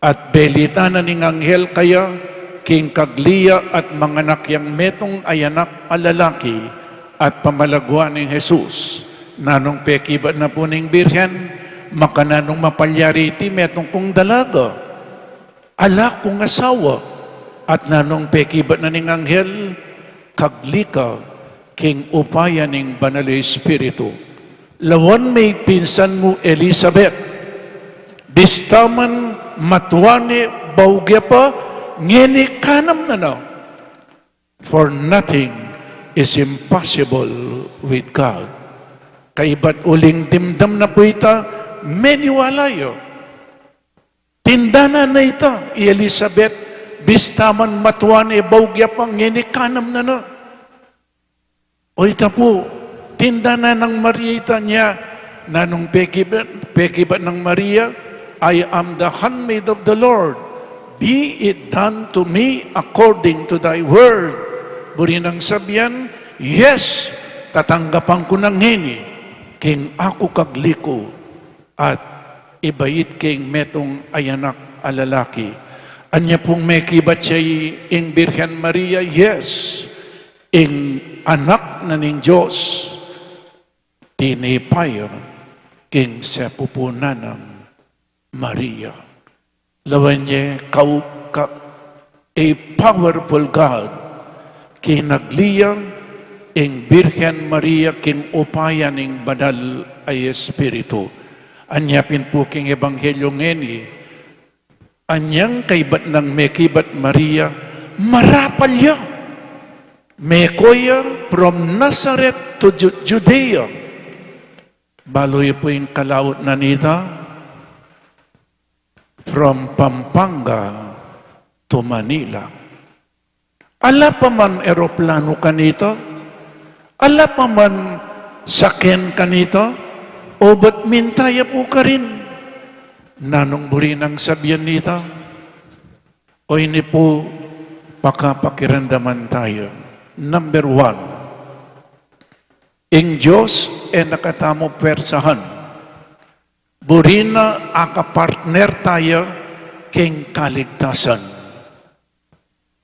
at belitan na ning anghel kaya, king kagli ya at manganak yang metung a anak a lalaki, at pamalaguan neng Jesus. Nanung pekibat na pu ning Birhen, makananung mapalyari iti, metung kung dalaga, ala kung asawa, at nanung pekibat na ning anghel, kagli ka king upaya ning Banal a Espiritu. Lawan me ing pinsan mu Elizabeth, bista man matua ne bau ge pa, ngeni kanam na na. For nothing is impossible with God. Kaibat uling dimdam na pu ita, meniwala ya. Tindanan na ita i Elizabeth, bista man matua ne bau ge pa, ngeni kanam na na. O ita pu, tindanan nang Maria ita. Nya, nanung pekibat, pekibat nang Maria, "I am the handmaid of the Lord. Be it done to me according to thy word." Buri nang sabian, "Yes, tatanggapan ku na ngeni, king aku kagli ku, at ibait ke ing metung a anak a lalaki." Anya pung mekibat ya ing Birhen Maria, yes, ing Anak na ning Dios, tinipa ya king sepupunan nang Maria. Lawen ye, kau ka, a powerful God, kinagli ya ing Birhen Maria king upaya ning Banal a Espiritu. Anya pin pu king Ebanghelyo ngeni, anyang kaybat nang mekibat Maria, marapal ya. Meko ya from Nazareth to Ju-, Judea. Balu yu pu ing kalaut na nita, from Pampanga to Manila. Ala pa man eroplanu kanita, ala pa man saken kanita, obat minta ya pu karin. Nanung buri nang sabian nita? O ini pu, pakapakiramdaman taya. Number one, ing Dios e na katamu pwersahan. Buri na akapartner taya king kaligtasan.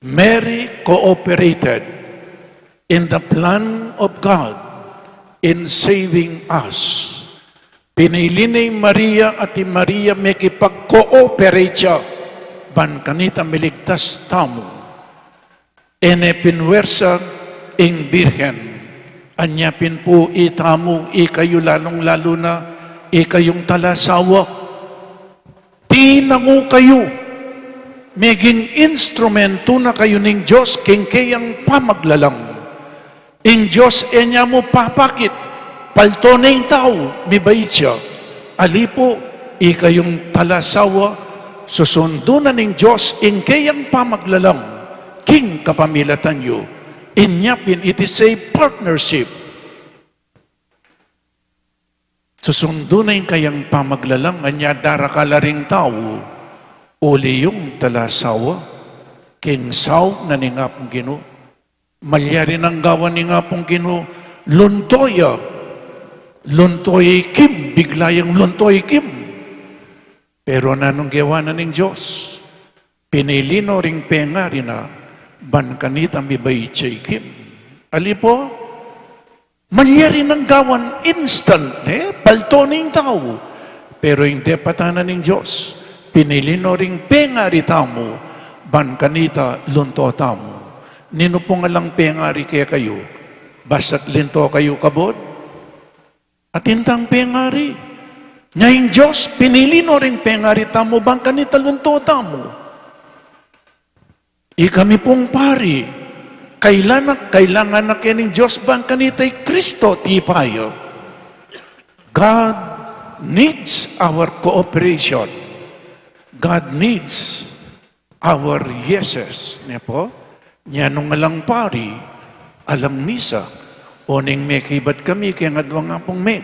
Mary cooperated in the plan of God in saving us. Pinili ne i Maria, at i Maria mekipag-cooperate ya ban kanita miligtas tamu. E ne pinwersa ing Birhen. Anya pin pu itamu, ikayu lalung-lalu na, ikayung talasawa. Tinangu kayu, meging instrumentu na kayu ning Dios king keyang pamaglalang. Ing Dios e ne mu papakit, palto ne ing tau, mibait ya. Ali pu, ikayung talasawa, susundu na ning Dios ing keyang pamaglalang king kapamilatan yu. Inya pin, it is a partnership. Susundu na ing kayang pamaglalang, anya darakal la ring tau, uli yung talasawa, king saup na ning Apung Ginu. Malyari nang gawan ning Apung Ginu, lunto ya. Lunto ya i Kim, bigla yang lunto i Kim. Pero nanung gewa na ning Dios? Pinili no ring pengari na, ban kanita mibait ya i Kim. Ali pu, malyari nang gawan instant, e, palto ne ing tau. Pero ing depatan na ning Dios, pinili no ring pengari tamu, ban kanita lunto tamu. Ninu pung alang pengari kekayu, basta't linto kayu kabud? Atin tang pengari. Nya ing Dios, pinili no ring pengari tamu, ban kanita lunto tamu. Ikami pung pari, kailangan, kailangan na ke ning Dios ban kanita i Kristo tipa ya. God needs our cooperation. God needs our yeses. Ne pu? Nya nung alang pari, alang misa, o ning mekibat kami keng adwang Apung Meg.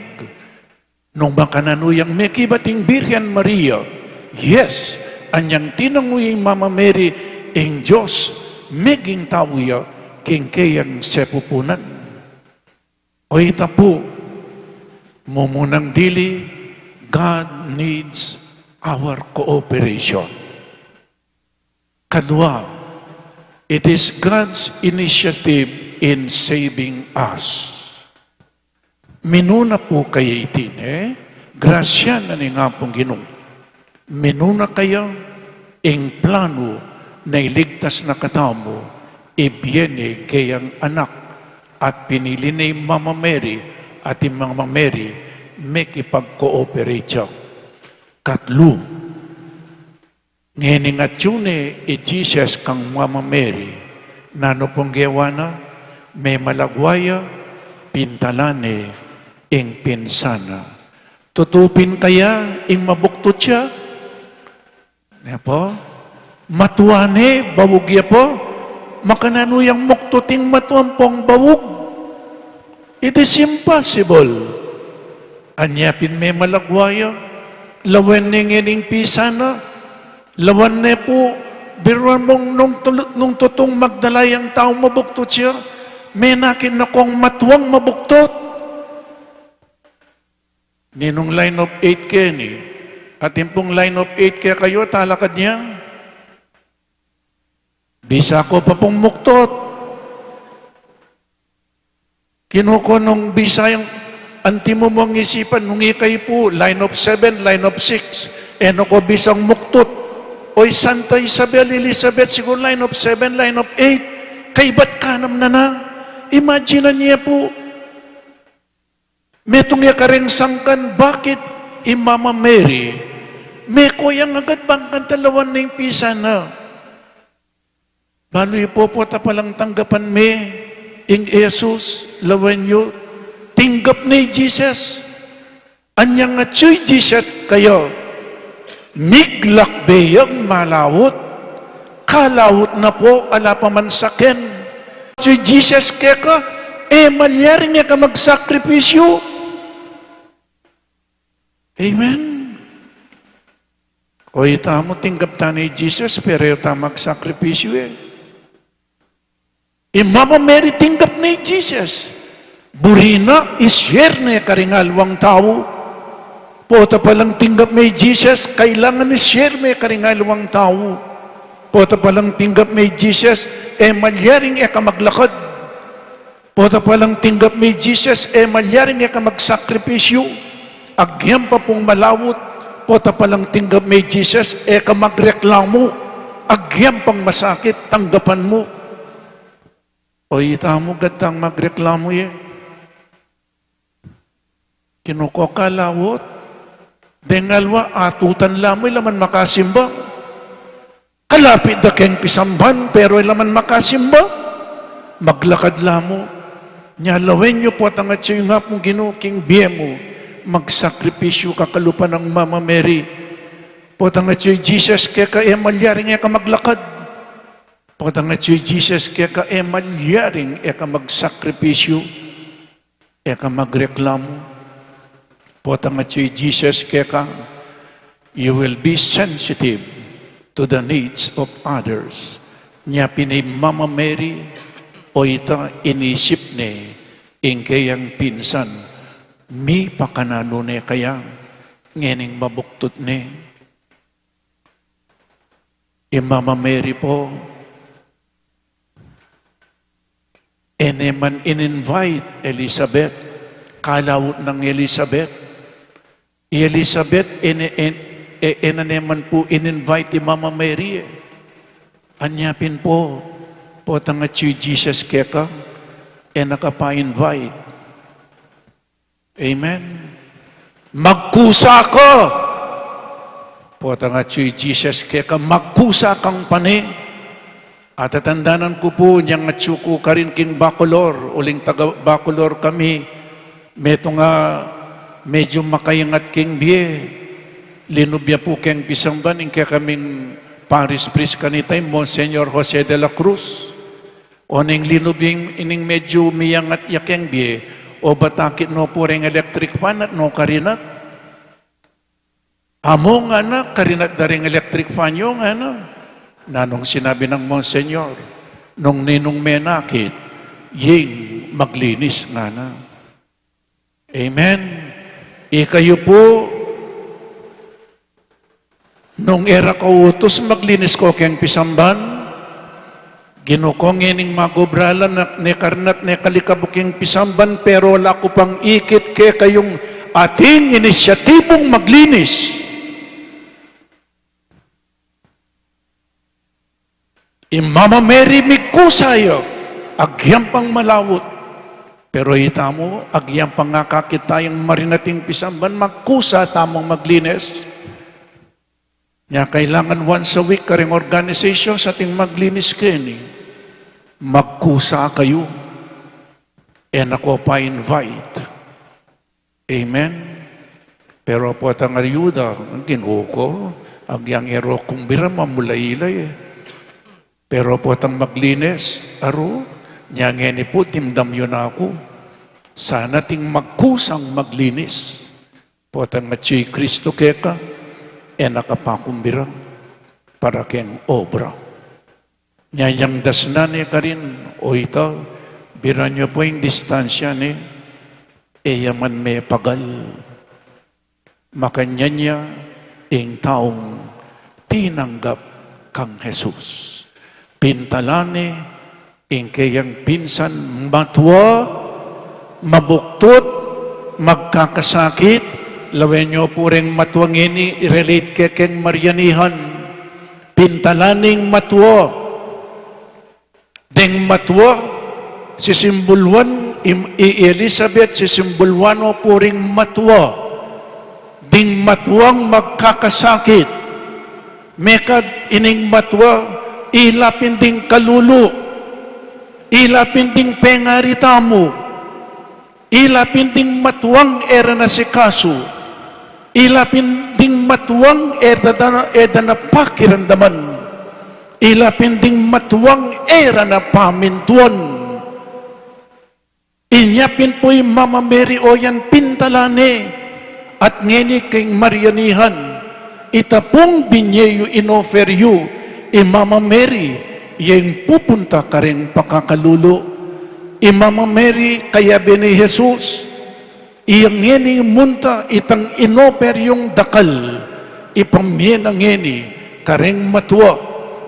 Nung makananu yang mekibat ing Birhen Maria, yes, anyang tinangu ya ing Mama Mary, ing Dios meging tau ya king keyang sepupunan. O ita pu, mumunang dili, God needs our cooperation. Kadua, it is God's initiative in saving us. Minuna pu kaya iti, ne? Grasya na ning Apung Ginu. Minuna kaya ing planu na iligtas na katamu, ibie ne keyang Anak, at pinili ne i Mama Mary, at i Mama Mary mekipag-cooperate ya. Katlu, ngening atyu ne i Jesus kang Mama Mary, nanu pung gewa na? Memalagwa ya, pintalan ne ing pinsan na. Tutu pin kaya ing mabuktut ya? Ne pu? Matua ne, baug ya pu? Makananu yang muktut ing matua ampong baug? It is impossible. Anya pin memalagwa ya, lawen ne ngening pisan na, lawen ne pu, biruan mung nung tul-, nung tutung magdala yang taung mabuktut ya, menakit na kung matuang mabuktut. Ninung line of eight keni, atin pung line of eight kekayu, talakad ne. Bisa ko pa pung muktut. Kinu ko nung bisa yang anti mu mung isipan, nung ikayu pu, line of seven, line of six, e no ko bisang muktut. O i Santa Isabel, Elizabeth, siguro line of seven, line of eight, kaybat kanam na na. Imagine ye pu, metung ya kareng sangkan, bakit i Mama Mary meko yang agad bang kanta lawan ne ing pisa na? Balu yu pu, pota palang tanggapan me ing Jesus, lawen yu, tinggap ne i Jesus. Anyang atyu i Jesus kaya, miglakbe yang malaut, kalaut na pu, ala pa man saken. Atyu i Jesus keka, e malyaring e ka magsakripisyu. Amen. O itamu, tinggap ta ne i Jesus, pero e ta magsakripisyu e. I Mama Mary tinggap ne i Jesus. Buri na, i-share ne karing aliwang tau. Pota palang tinggap me i Jesus, kailangan i-share me karing aliwang tau. Pota palang tinggap me i Jesus, e malyaring e ka maglakad. Pota palang tinggap me i Jesus, e malyaring e ka magsakripisyu. Agyang pa pung malaut, pota palang tinggap me i Jesus, e ka magreklamu. Agyang pang masakit, tanggapan mu. O itamu, gaddang magreklamu ye. Kinuku, kalaut. Deng aliwa, atutan la mu, e la man makasimba. Kalapit da keng pisamban, pero e la man makasimba. Maglakad la mu. Nya lawen yu, potang atyu ing Apung Ginu king bie mu, magsakripisyu ka kalupa nang Mama Mary. Potang atyu i Jesus keka, e malyaring e ka maglakad. Potang atyu i Jesus keka, e malyaring e ka magsakripisyu, e ka magreklamu. Potang atyu i Jesus keka, you will be sensitive to the needs of others. Nya pin i Mama Mary, o ita, inisip ne ing keyang pinsan, mipakananu ne kaya ngening mabuktut ne. I Mama Mary pu, e ne man in-invite Elizabeth, kalaut nang Elizabeth. I Elizabeth, e ne, e, e, e na ne man pu in-invite i Mama Mary e. Anya pin pu, potang atyu i Jesus keka, e na ka pa-invite. Amen. Magkusa ka. Potang atyu i Jesus keka, magkusa kang pane. Atatandanan ku pu, inyang atyu ku karin king Bacolor, uling taga Bacolor kami, metung a medyu makaingat king bie. Linub ya pu keng pisamban ing kekaming parish priest kanita, i Monsignor Jose de la Cruz. O neng linub ing, ining medyu miyangat ya keng bie, o batakit no pu reng electric fan at no karinat. Amu ngana, karinat da reng electric fan yu ngana. Nanung sinabi nang Monsignor, nung ninung menakit, ing maglinis ngana. Amen. Ikayu pu, nung e ra ka utus, maglinis ko keng pisamban. Ginu ko, ngening magobra la, ne karinat ne kalikabuk ing pisamban, pero ala ku pang ikit kekayung ating inisyatibung maglinis. I Mama Mary mikusa ya, agyang pang malaut. Pero itamu, agyang pang akakit tayang marinating pisamban, magkusa tamung maglinis. Nya kailangan once a week kareng organization sa ating maglinis keni. Magkusa kayu. E na ko pa-invite. Amen. Pero potang ayuda, Ginu ku, agyang e ro kumbira, mamulailay e. Pero potang maglinis, aru, nya ngeni pu dimdam yu na ku. Sana ating magkusang maglinis. Potang atyu i Kristu keka, e na ka pa kumbira para keng obra. Nya inyang dasnan ne karin, o ita, biran yu pu ing distansya ne, e ya man mepagal. Makanyan ya ing taung tinanggap kang Jesus. Pintalan ne ing keyang pinsan matua, mabuktut, magkakasakit, lawen yu pu reng matua ngeni, i-relate ke keng Marianihan. Pintalan ning matua. Deng matua, sisimbuluan, i, i Elizabeth, sisimbuluan no pu ring matua. Ding matuang magkakasakit. Mekad ining matua, ila pin ding kalulu. Ila pin ding pengari tamu. Ila pin ding matuang e ra na asikasu. Ila pin ding matuang e da, e da na pakiramdaman. Ila pin ding matuang e ra na pamintuan. Inya pin pu i Mama Mary, o yan pintalan ne. At ngeni king Marianihan, ita pung binye yu, inofer yu, i Mama Mary, ya ing pupunta kareng pakakalulu. I Mama Mary, kayabe nang Jesus, iya ngeni munta itang inofer yung dakal, ipamie na ngeni kareng matua,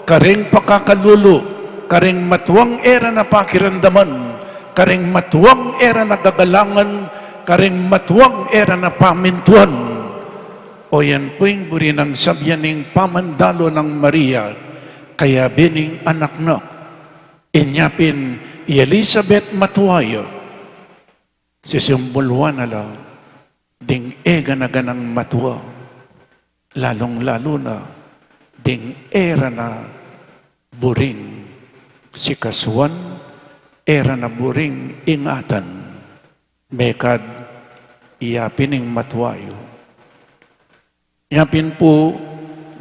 kareng pakakalulu, kareng matuang e ra na pakiramdaman, kareng matuang e ra na gagalangan, kareng matuang e ra na pamintuan. O yan pu ing buri nang sabian ning pamandalo nang Maria, kayabe ning anak na. Inya pin i Elizabeth matua ya, sisimbuluan na la ding e gana-ganang matua, lalung-lalu na ding e ra na buring sikasuan, e ra na buring ingatan. Mekad iya pin ing matua yu. Inya pin pu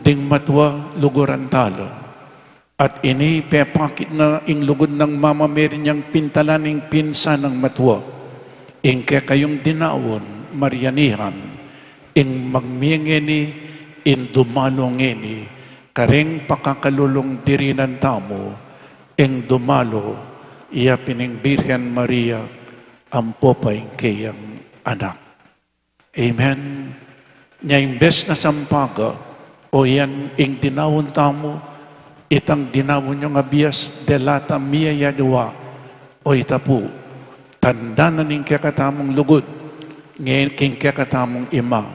ding matua, luguran tala. At ini pepakit na ing lugud nang Mama Mary nyang pintalan ning pinsan nang matua. Ing kekayung dinaun, Marianihan, ing magmie ngeni, ing dumalu ngeni kareng pakakalulung dirinan tamu, ing dumalu, iya pin ing Birhen Maria, ampo pa ing keyang anak. Amen. Nya imbes na sampaga, o yan ing dinaun tamu, itang dinaun yung abias, delata mie ya diwa, o ita pu, tanda na ning kekatamung lugud, nge-, king kekatamung ima,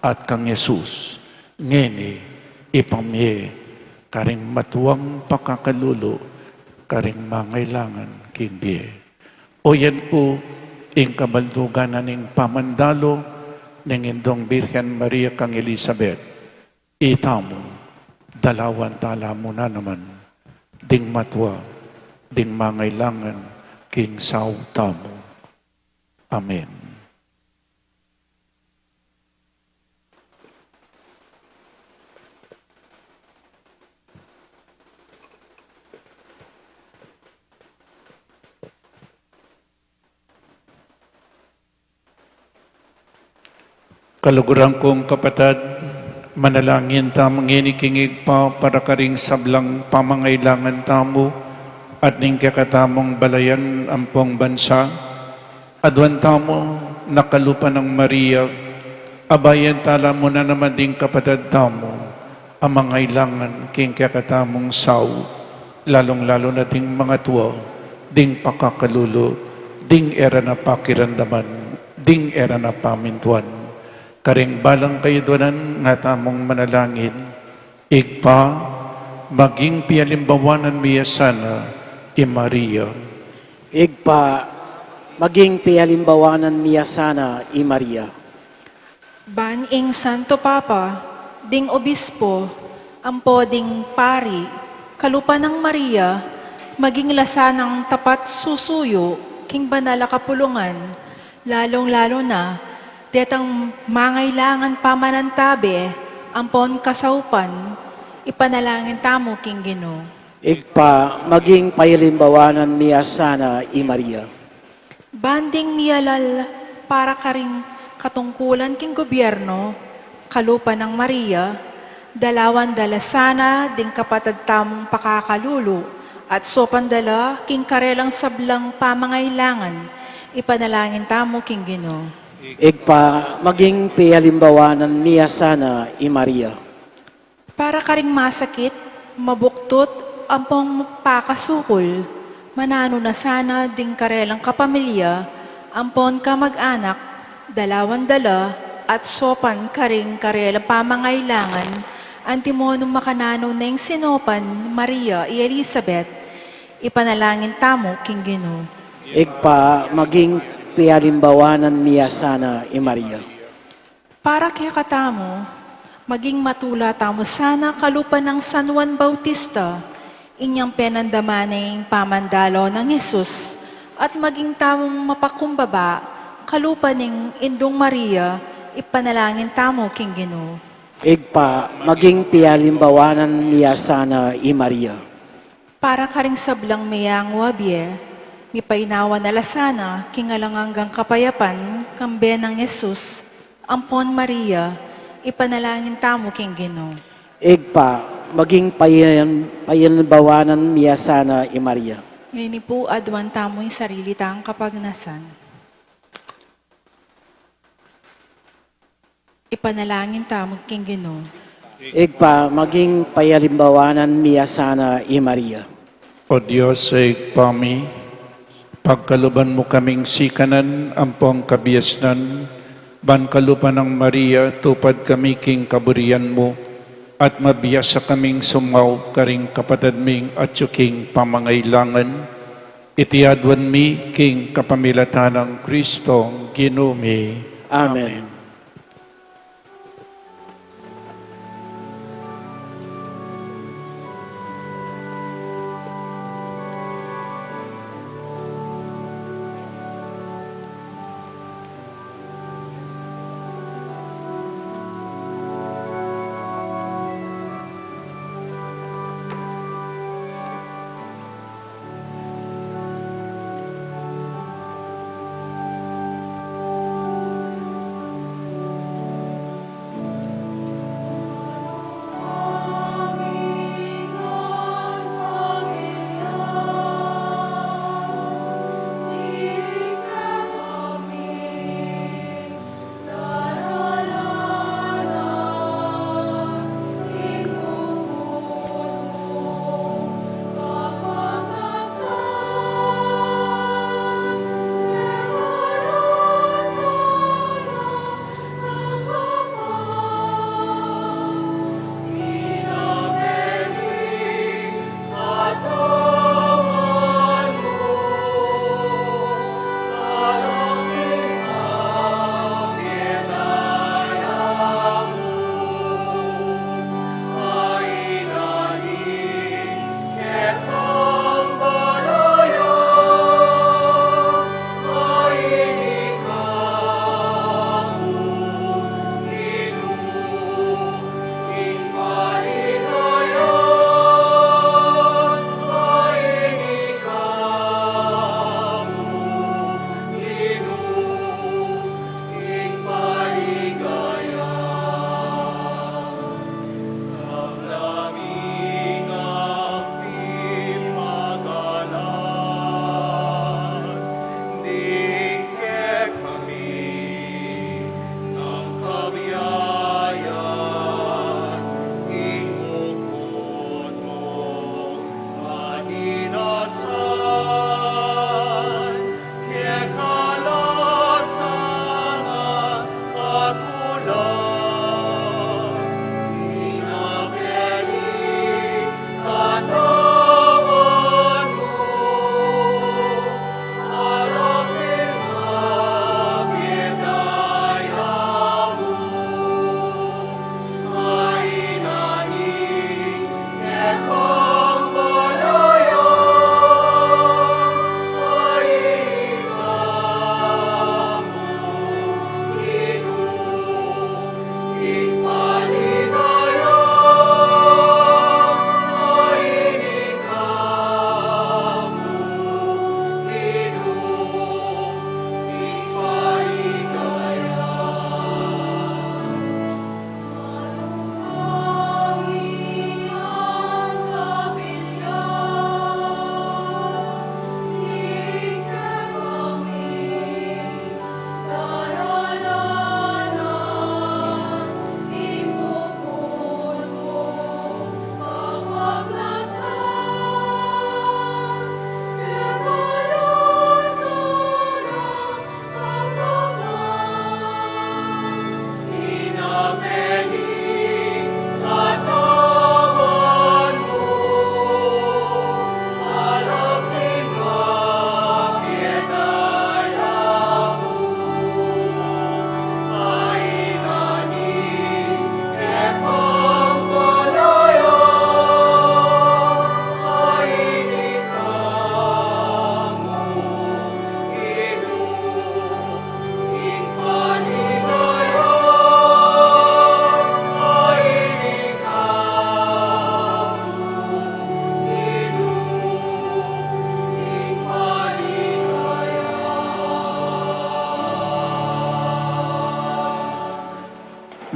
at kang Jesus, ngeni, ipamie, karing matuang pakakalulu, karing mangailangan king bie. O yan pu, ing kabaldugan na ning pamandalo, ning Indung Birhen Maria kang Elizabeth, itamu, dalawan tala mu na naman, ding matua, ding mangailangan, king sau tamu. Amen. Kaluguran kung kapatad, manalangin tamu ngeni king Ibpa para karing sablang pamangailangan tamu at ning kekatamung balayan ampong bansa. Aduan tamu na kalupa nang Maria, abayan tala mu na naman ding kapatad tamu a mangailangan king kekatamung sau, lalung-lalu na ding mangatua, ding pakakalulu, ding e ra na pakiramdaman, ding e ra na pamintuan. Karing balang kayadwanan nga tamung manalangin, Ibpa, maging pialimbawanan mi ya sana i Maria. Ibpa, maging pialimbawanan mi ya sana i Maria. Ban ing Santo Papa, ding Obispo, ampo ding pari, kalupa nang Maria, maging la sanang tapat susuyu king banal a kapulungan, lalung-lalu na detang mangailangan pamanantabe ampon kasaupan, ipanalangin tamu king Ginu. Ibpa, maging pailimbawanan mi ya sana i Maria. Ban ding mialal para karing katungkulan king gobyerno, kalupa nang Maria, dalawan da la sana ding kapatad tamung pakakalulu, at saupan da la king karelang sablang pamangailangan, ipanalangin tamu king Ginu. Ibpa, maging pialimbawanan mi ya sana i Maria. Para karing masakit, mabuktut, ampong pakasukul, mananu na sana ding karelang kapamilya, ampon kamag-anak, dalawan da la, at saupan karing karelang pamangailangan, Antimo nung makananu neng sinopan Maria i Elizabeth, ipanalangin tamu king Ginu. Ibpa, maging pialimbawanan mi ya sana i Maria. Para kekatamu, maging matula tamu sana kalupa nang San Juan Bautista, inyang penandaman neng pamandalo nang Jesus, at maging tamung mapakumbaba kalupa ning Indung Maria, ipanalangin tamu king Ginu. Ibpa, maging pialimbawanan mi ya sana i Maria. Para karing sablang meyang wabie, mipainawa na la sana king alang anggang kapayapan, kambe nang Jesus, ampon Maria, ipanalangin tamu king Ginu. Ibpa, maging payan-, payalimbawanan mi ya sana i Maria. Ngeni pu, aduan tamu ing sarili tang kapagnasan. Ipanalangin tamu king Ginu. Ibpa, maging payalimbawanan mi ya sana i Maria. O Dios, Ibpa mi, pagkaluban mu kaming sikanan ampong kabiasnan, ban kalupa nang Maria, tupad kami king kaburian mu, at mabiasa kaming sumaup karing kapatad ming atyu king pamangailangan. Iti aduan mi king kapamilatan nang Kristong Ginu mi. Amen. Amen.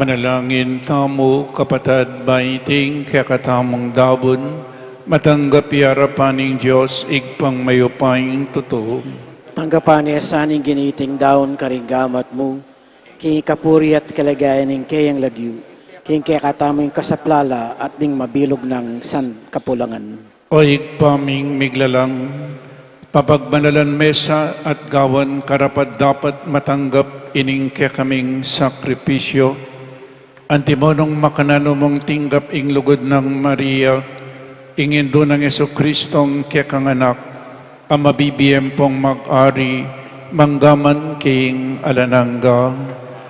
Manalangin tamu, kapatad, ba iting kekatamung daun, matanggap ya arapan ning Dios, Ibpang mayupayang tutu. Tanggapan na sa ning Ginu iting daun karing gamat mu, king kapurian at kaligayan ning keyang lagyu, king kekatamung kasaplalan at ning mabilug nang sankapulangan. O Ibpa ming miglalang, papagbanalan me sa at gawan karapat-dapat matanggap ining kekaming sakripisyu. Antimunong makananu mung tinggap ing lugud nang Maria, ing indu nang Jesucristong kekang Anak, a mabibie ampong mag-ari mangga man king alang angga.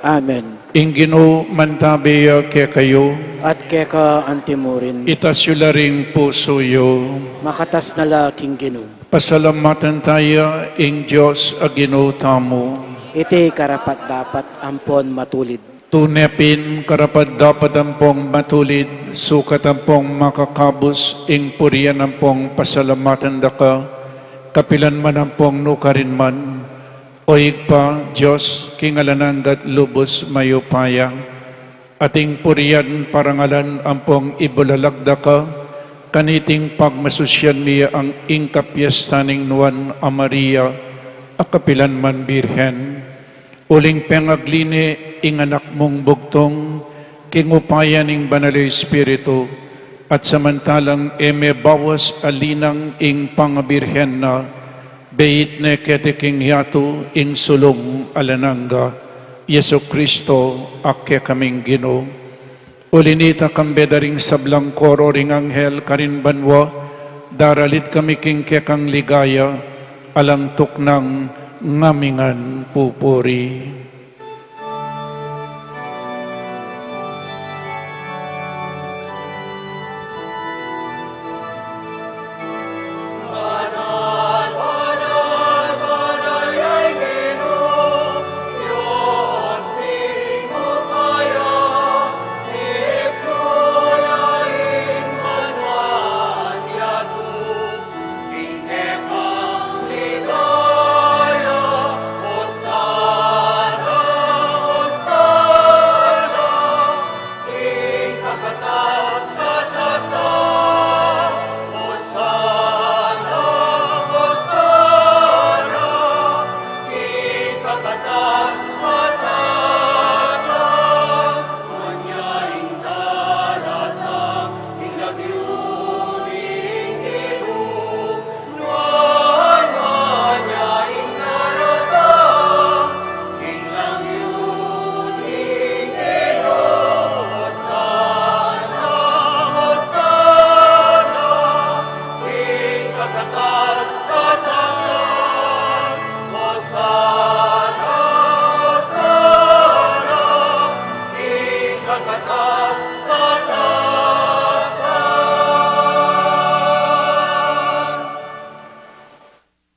Amen. Ing Ginu mantabe ya kekayu. At keka antimurin. Itas yu la ring pusu yu. Makatas na la king Ginu. Pasalamatan taya ing Dios a Ginu tamu. Iti karapat-dapat ampon matulid. Tune pin karapat-dapat ampong matulid, sukat ampong makakabus ing purian ampong pasalamatan da ka, kapilan man ampong nukarin man, O Ibpa, Dios king alang angga't lubus mayupaya. Ating purian, parangalan ampong ibulalag da ka kaniting pagmasusian mi ing kapiestan ning Nuan a Maria a kapilan man Birhen. Uling pengagli ne ing Anak mung bugtung king upaya ning Banal a Espiritu, at samantalang e me bawas a linang ing pangabirhen na, beit ne keti king yatu ing sulung alang angga, Jesucristo a kekaming Ginu. Uli nita, kambe da ring sablang koro ring anghel karin banua, daralit kami king kekang ligaya, alang tuknang ngamingan pupuri.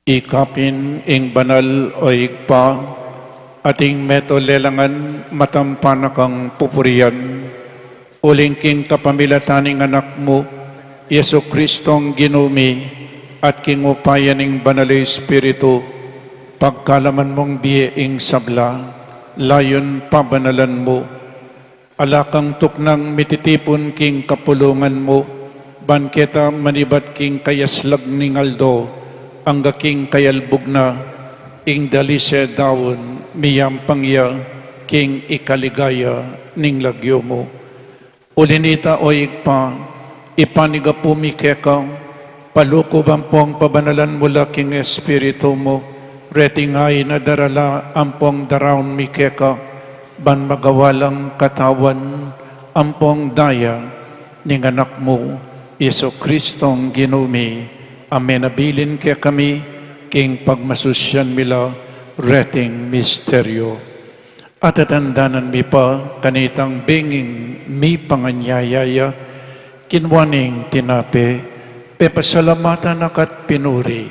Ikapin ing banal, o Ibpa, ating meto lelangan matampa na kang pupurian, uling king kapamilatan ning Anak mu, Jesucristong Ginu mi, at king upaya ning Banal a Espiritu, pagkalaman mung bie ing sabla, layun pabanalan mu. Ala kang tuknang mititipun king kapulungan mu, ban keta manibat king kayaslag ning aldo, angga king kayalbug na, ing dalise daun miyampang ya king ikaligaya ning lagyu mu. Uli nita, o Ibpa, ipanigapu mi keka, palukuban pong pabanalan mu la king Espiritu mu, reting ain a darala ampong daraun mi keka, ban magawa lang katawan ampong daya ning Anak mu, Jesucristong Ginu mi, a menabilin kekami king pagmasusian mi la reting misteryu. Atatandanan mi pa kanitang benging mipanganyaya ya, kinua ne ing tinape, pepasalamatan na ka't pinuri,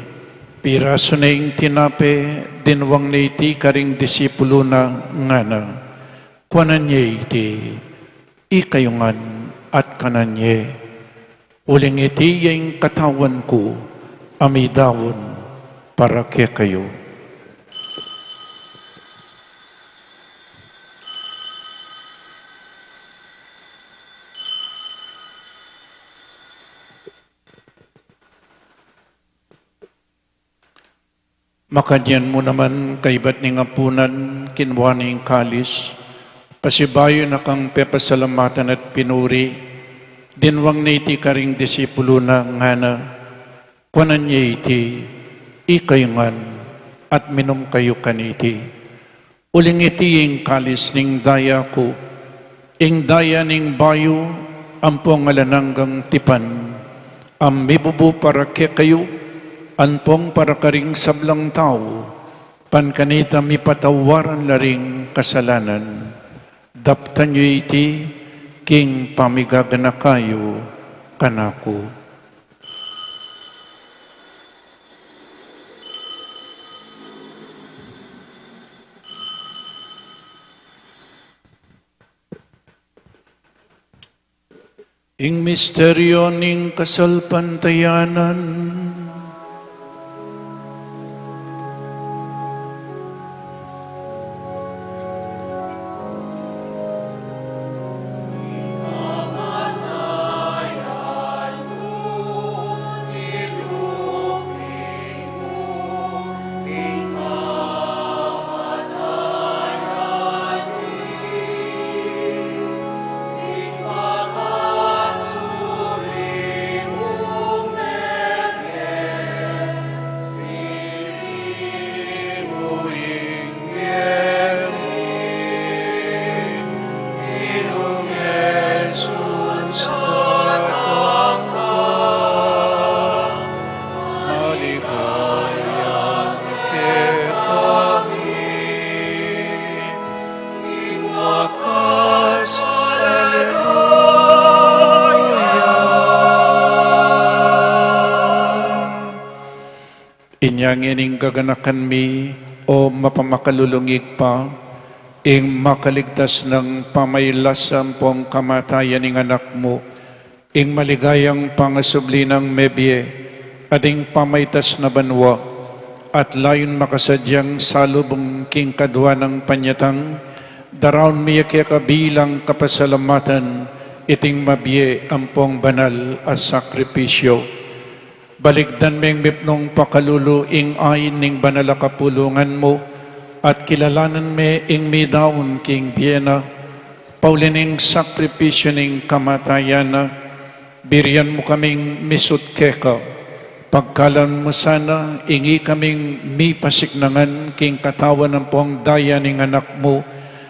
pirasu ne ing tinape, dinwang ne iti karing disipulu na, ngana: Kuanan ye iti, ikayu ngan at kanan ye. Uling iti ya ing katawan ku a midaun para kekayu. Makanyan mu naman kaybat ning apunan, kinwa ne ing kalis, pasibayu na kang pepasalamatan at pinuri, dinwang ne iti karing disipulu na, ngana: Kuanan ye iti, ikayu ngan, at minum kayu kaniti. Uling iti ing kalis ning daya ku, ing daya ning bayu ampong alang anggang tipan, a mibubu para kekayu ampong para karing sablang tau, ban kanita mipatawaran la ring kasalanan. Daptan yu iti king pamigaganaka yu kanaku. Ing misteryo ning kasalpantayanan. Inya ngeni ing gaganakan mi, o mapamakalulung Ibpa, ing makaligtas nang pamailasa ampong kamatayan ning Anak mu, ing maligayang pangasubli nang mebie, at ing pamaitas na banua, at layun makasadyang salubung king kadua nang panyatang, daraun mi ya keka bilang kapasalamatan iting mabie ampong banal a sakripisyo. Balikdan meng mipnung pakalulu ing ain ning banal a kapulungan mu, at kilalanan me ing midaun king bie na, pauli ning sakripisyu ning kamatayan na, birian mu kaming misut keka. Pagkaluban mu sana, ing ikaming mipasiknangan king katawan ampong daya ning Anak mu,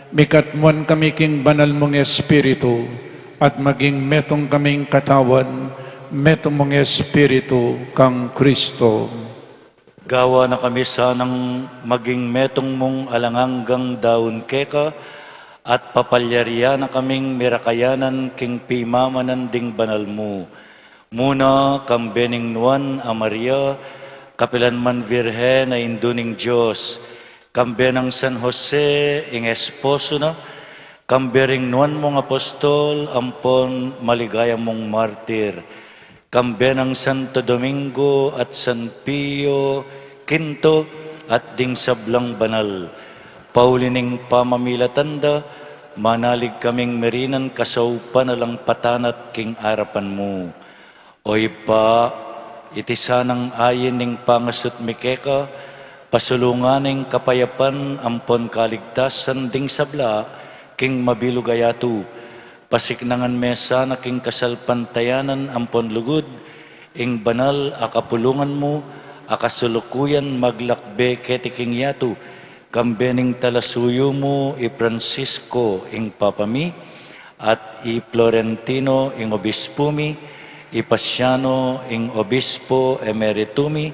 mikatmuan kami king banal mung Espiritu, at maging metung kaming katawan, metung mung Espiritu kang Kristo. Gawa na kami sanang maging metung mung alang anggang daun keka, at papalyarian na kaming mirakayanan king pimamanan ding banal mu. Muna, kambe ning Nuan a Maria, kapilan man Virgen a Indu ning Dios, kambe nang San Jose, ing esposo na, kambe ring nuan mung apostol ampon maligaya mung martir, kambe nang Santo Domingo at San Pio Quinto, at ding sablang banal. Pauli ning pamamilatan da, manalig kaming merinan kasaupan alang patanat king arapan mu. O Ibpa, iti sanang ain ning pangasut mi keka, pasulungan ing kapayapan ampon kaligtasan ding sabla king mabilug a yatu. Pasiknangan me sana king kasalpantayanan ampon lugud ing banal a kapulungan mu, a kasulukuyan maglakbe keti king yatu, kambe ning talasuyu mu i Francisco ing Papa mi, at i Florentino ing obispu mi, i Pasiano ing obispo emeritu mi,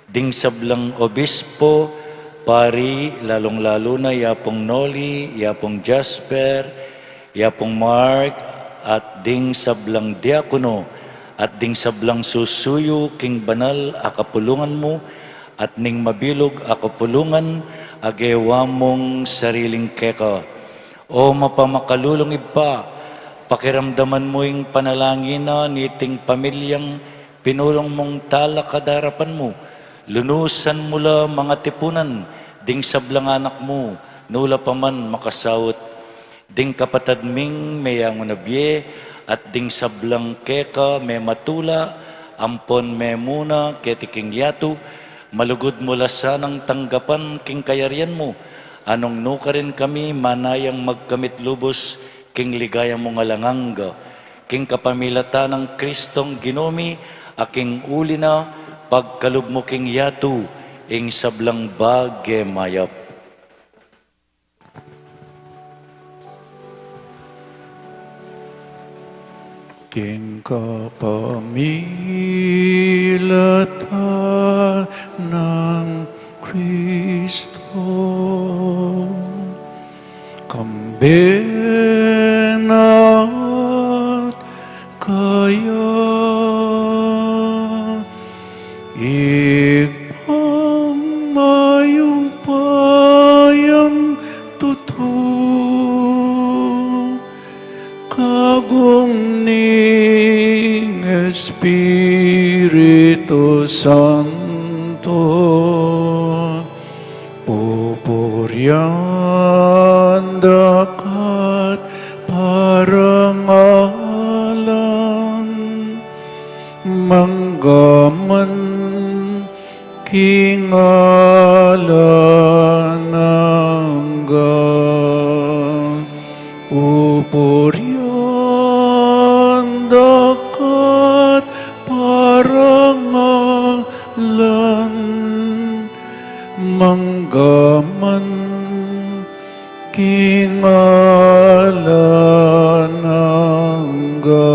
ding sablang obispo, pari, lalung-lalu na i Apung Noli, i Apung Jasper, i Apung Mark, at ding sablang diakono, at ding sablang susuyu king banal a kapulungan mu, at ning mabilug a kapulungan a gewa mung sariling keka. O mapamakalulung Ibpa, pakiramdaman mu ing panalangin na niting pamilyang pinulung mung talakad arapan mu, lunusan mu la mangatipunan ding sablang anak mu, nu la pa man makasaut. Ding kapatad ming meyangu na bie, at ding sablang keka mematula ampon memuna keti king yatu, Malugud mu la sanang tanggapan king kayarian mu, a nung nukarin kami manayang magkamit lubus king ligaya mung alang angga, king kapamilatan nang Kristong Ginu mi, a king uli na pagkalub mu king yatu ing sablang bage mayap. King kapamilatan nang Kristo, kambe na at kaya, Ibpang mayupayang tutu, kagum ning Espiritu Santo, pupurian da ka at parangalan, mangga man king alang angga. Pupurian da ka at parangalan, mangga man king alang angga.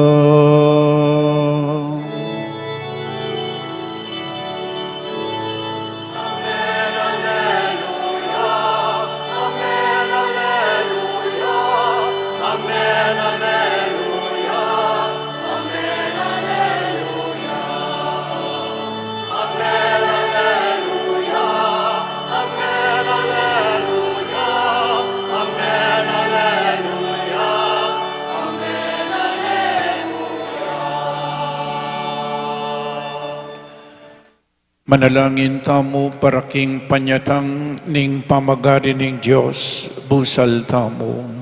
Manalangin tamu para king panyatang ning pamagari ning Dios. Busal tamu.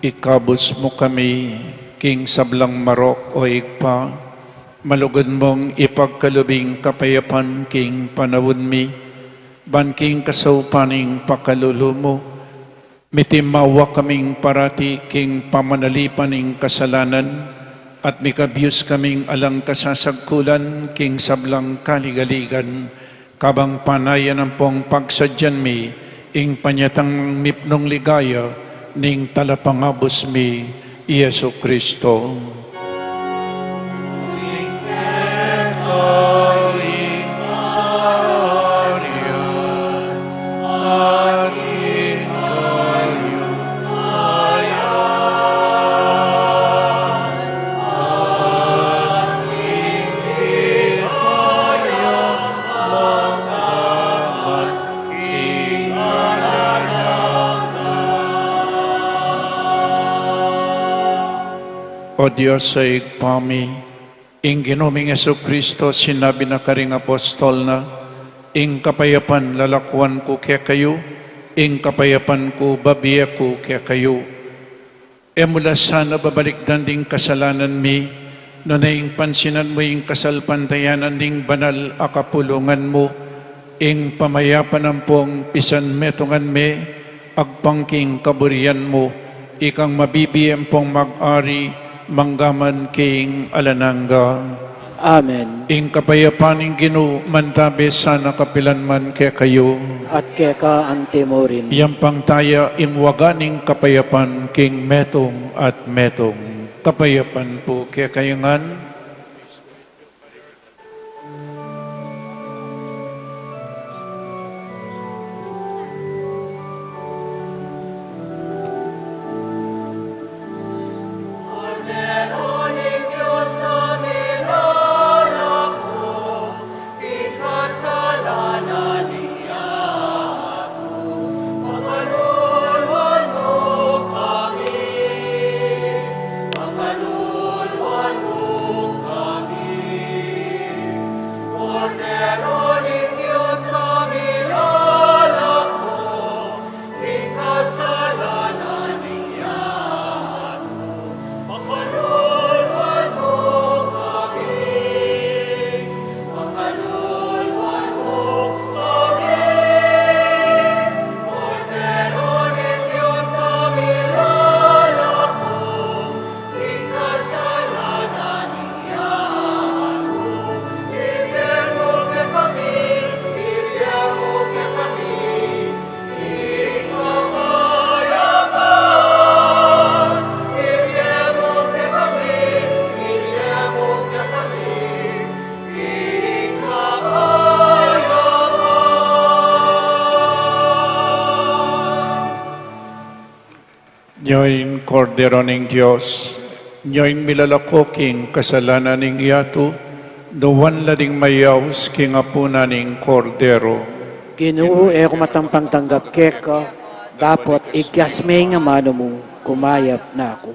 Ikabus mu kami king sablang marok, o Ibpa, malugud mung ipagkalub ing kapayapan king panaun mi, ban king kasaupan ning pakalulu mu, mitimawa kaming parati king pamanalipan ning kasalanan, at mikabus kaming alang kasasagkulan king sablang kaligaligan, kabang panayan ampong pagsadyan mi ing panyatang mipnung ligaya ning Talapangabus mi, i Jesucristo. O Dios a Ibpa mi, ing Ginu ming Jesucristo sinabi na karing apostol na, ing kapayapan lalakuan ku kekayu, ing kapayapan ku babie ku kekayu. E mu la sana babalikdan ding kasalanan mi, nune ing pansinan mu ing kasalpantayanan ning banal a kapulungan mu, ing pamayapan ampong pisanmetungan me, agpang king kaburian mu, ikang mabibie ampong mag-ari, mangga man king alang angga. Amen. Ing kapayapan ning Ginu mantabe sana kapilan man kekayu. At keka anti mu rin. Yampang taya ing waga ning kapayapan king metung at metung. Kapayapan pu kekayu ngan. Nyo ing Kordero ning Dios, nyo ing milalako king kasalanan ning yatu, nuan la ding mayaus king apunan ning Kordero. Ginu, e ku matampang tanggap keka, dapot ikyas me ing amanu mu, kumayap na ku.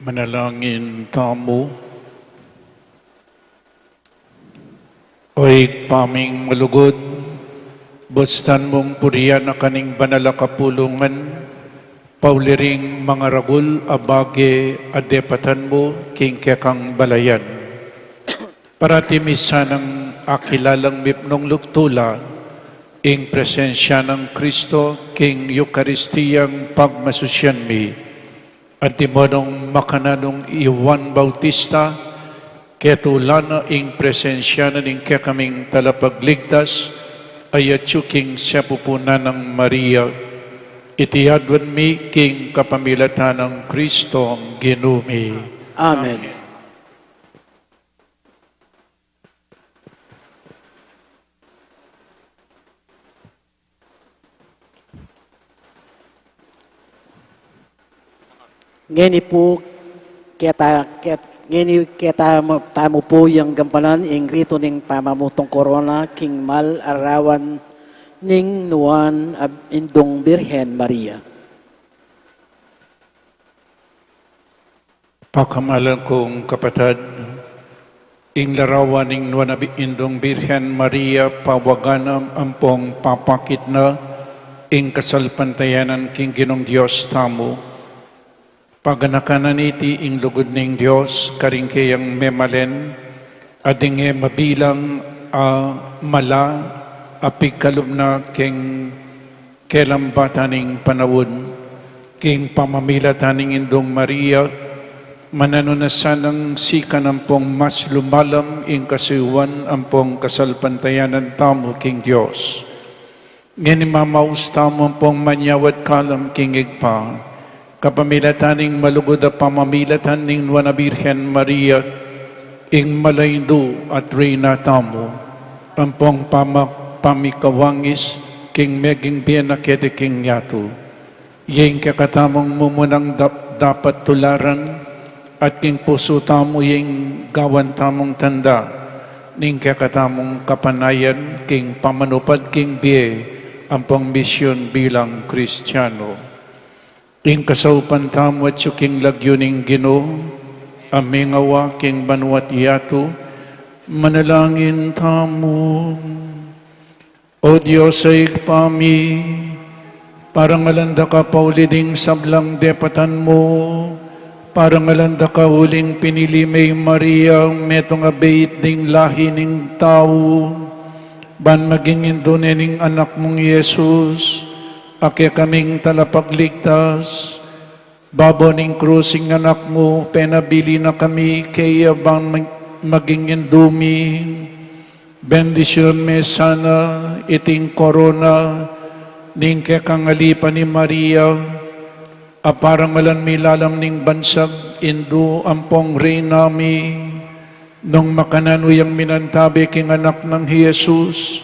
Manalangin tamu. O Ibpa ming malugud, bustan mung purian a kaning banal a kapulungan, pauli ring mangaragul a bage a depatan mu king kekang balayan. Parati mi sanang akilalang mipnung lugtula ing presensya nang Kristo king Eukaristiyang pagmasusyan mi. Antimo nung makananu i Juan Bautista, ketula na ing presensya na ning kekaming Talapagligtas, a yatyu king sepupunan nang Maria. Iti aduan mi king kapamilatan nang Kristong Ginu mi. Amen. Ngeni pu keta, ket-, ngeni keta mo-, tamu pu yang gampanan ing ritu ning pamamutung korona king mal a larawan ning nuan a Indung Birhen Maria. Pakamalan kung kapatad, ing larawan ning nuan a Bi-, Indung Birhen Maria, pawagan na ampong papakit na ing kasalpantayanan king Ginung Dios tamu. Paganakan na niti ing lugud ning Dios karing keyang memalen, a deng e mabilang a mala a pigkalub na king kelambatan ning panaun. King pamamilatan ning Indung Maria, mananu na sanang sikan ampong mas lumalam ing kasuyuan ampong kasalpantayanan tamu king Dios. Ngeni mamaus tamu ampong manyawad kalam king Ibpa, kapamilatan ning malugud a pamamilatan ning Nuan a Birhen Maria, ing Mala Indu at Reyna tamu, ampong pama-, pamikawangis king meging bie na keti king yatu. Ing kekatamung mumunang dap-, dapat tularan, at king pusu tamu ing gawan tamung tanda ning kekatamung kapanayan king pamanupad king bie ampong misyon bilang Kristiano. Ing kasaupan tamu atyu king lagyu ning Ginu, a mengawa king banua't yatu, manalangin tamu. O Dios a Ibpa mi, parangalan da ka pauli ding sablang depatan mu, parangalan da ka uling pinili me i Maria, metung a beit ding lahi ning tau, ban maging indu ne ning anak mung Jesus, a kekaming talapagligtas. Babo ning krus ing anak mu, penabili na kami keya ban mag-, maging indu mi. Bendisyunan me sana iting korona ning kekang alipan i Maria, a parangalan mi lalam ning bansag, indu ampong reyna mi. Nung makananu yang minantabe king anak nang Jesus,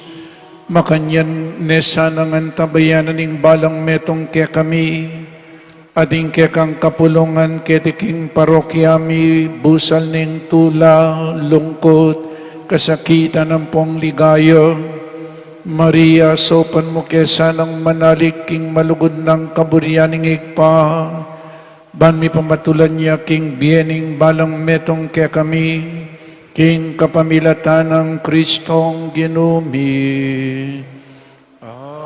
makanyan ne sanang antabayanan ing balang metung kekami, at ing kekang kapulungan keti king parokya mi, busal ning tula, lungkut, kasakitan ampong ligaya. Maria, saupan mu ke sanang manalik king malugud nang kaburian ning Ibpa, ban mipamatulan ya king bie ning balang metung kekami, king kapamilatan nang Kristong Ginu mi. Amen.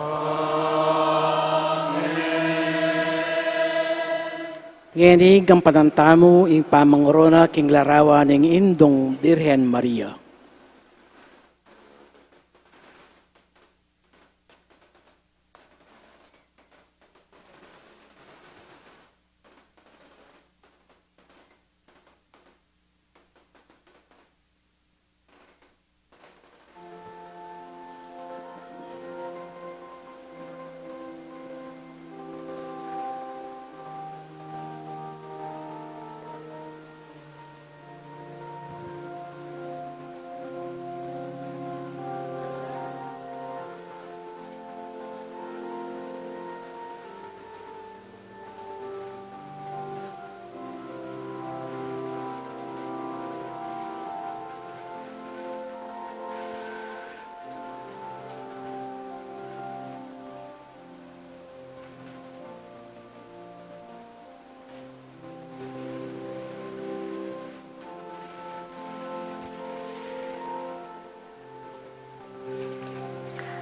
Ngeni, gampanan tamu ing pamangorona king larawan ning Indung Birhen Maria.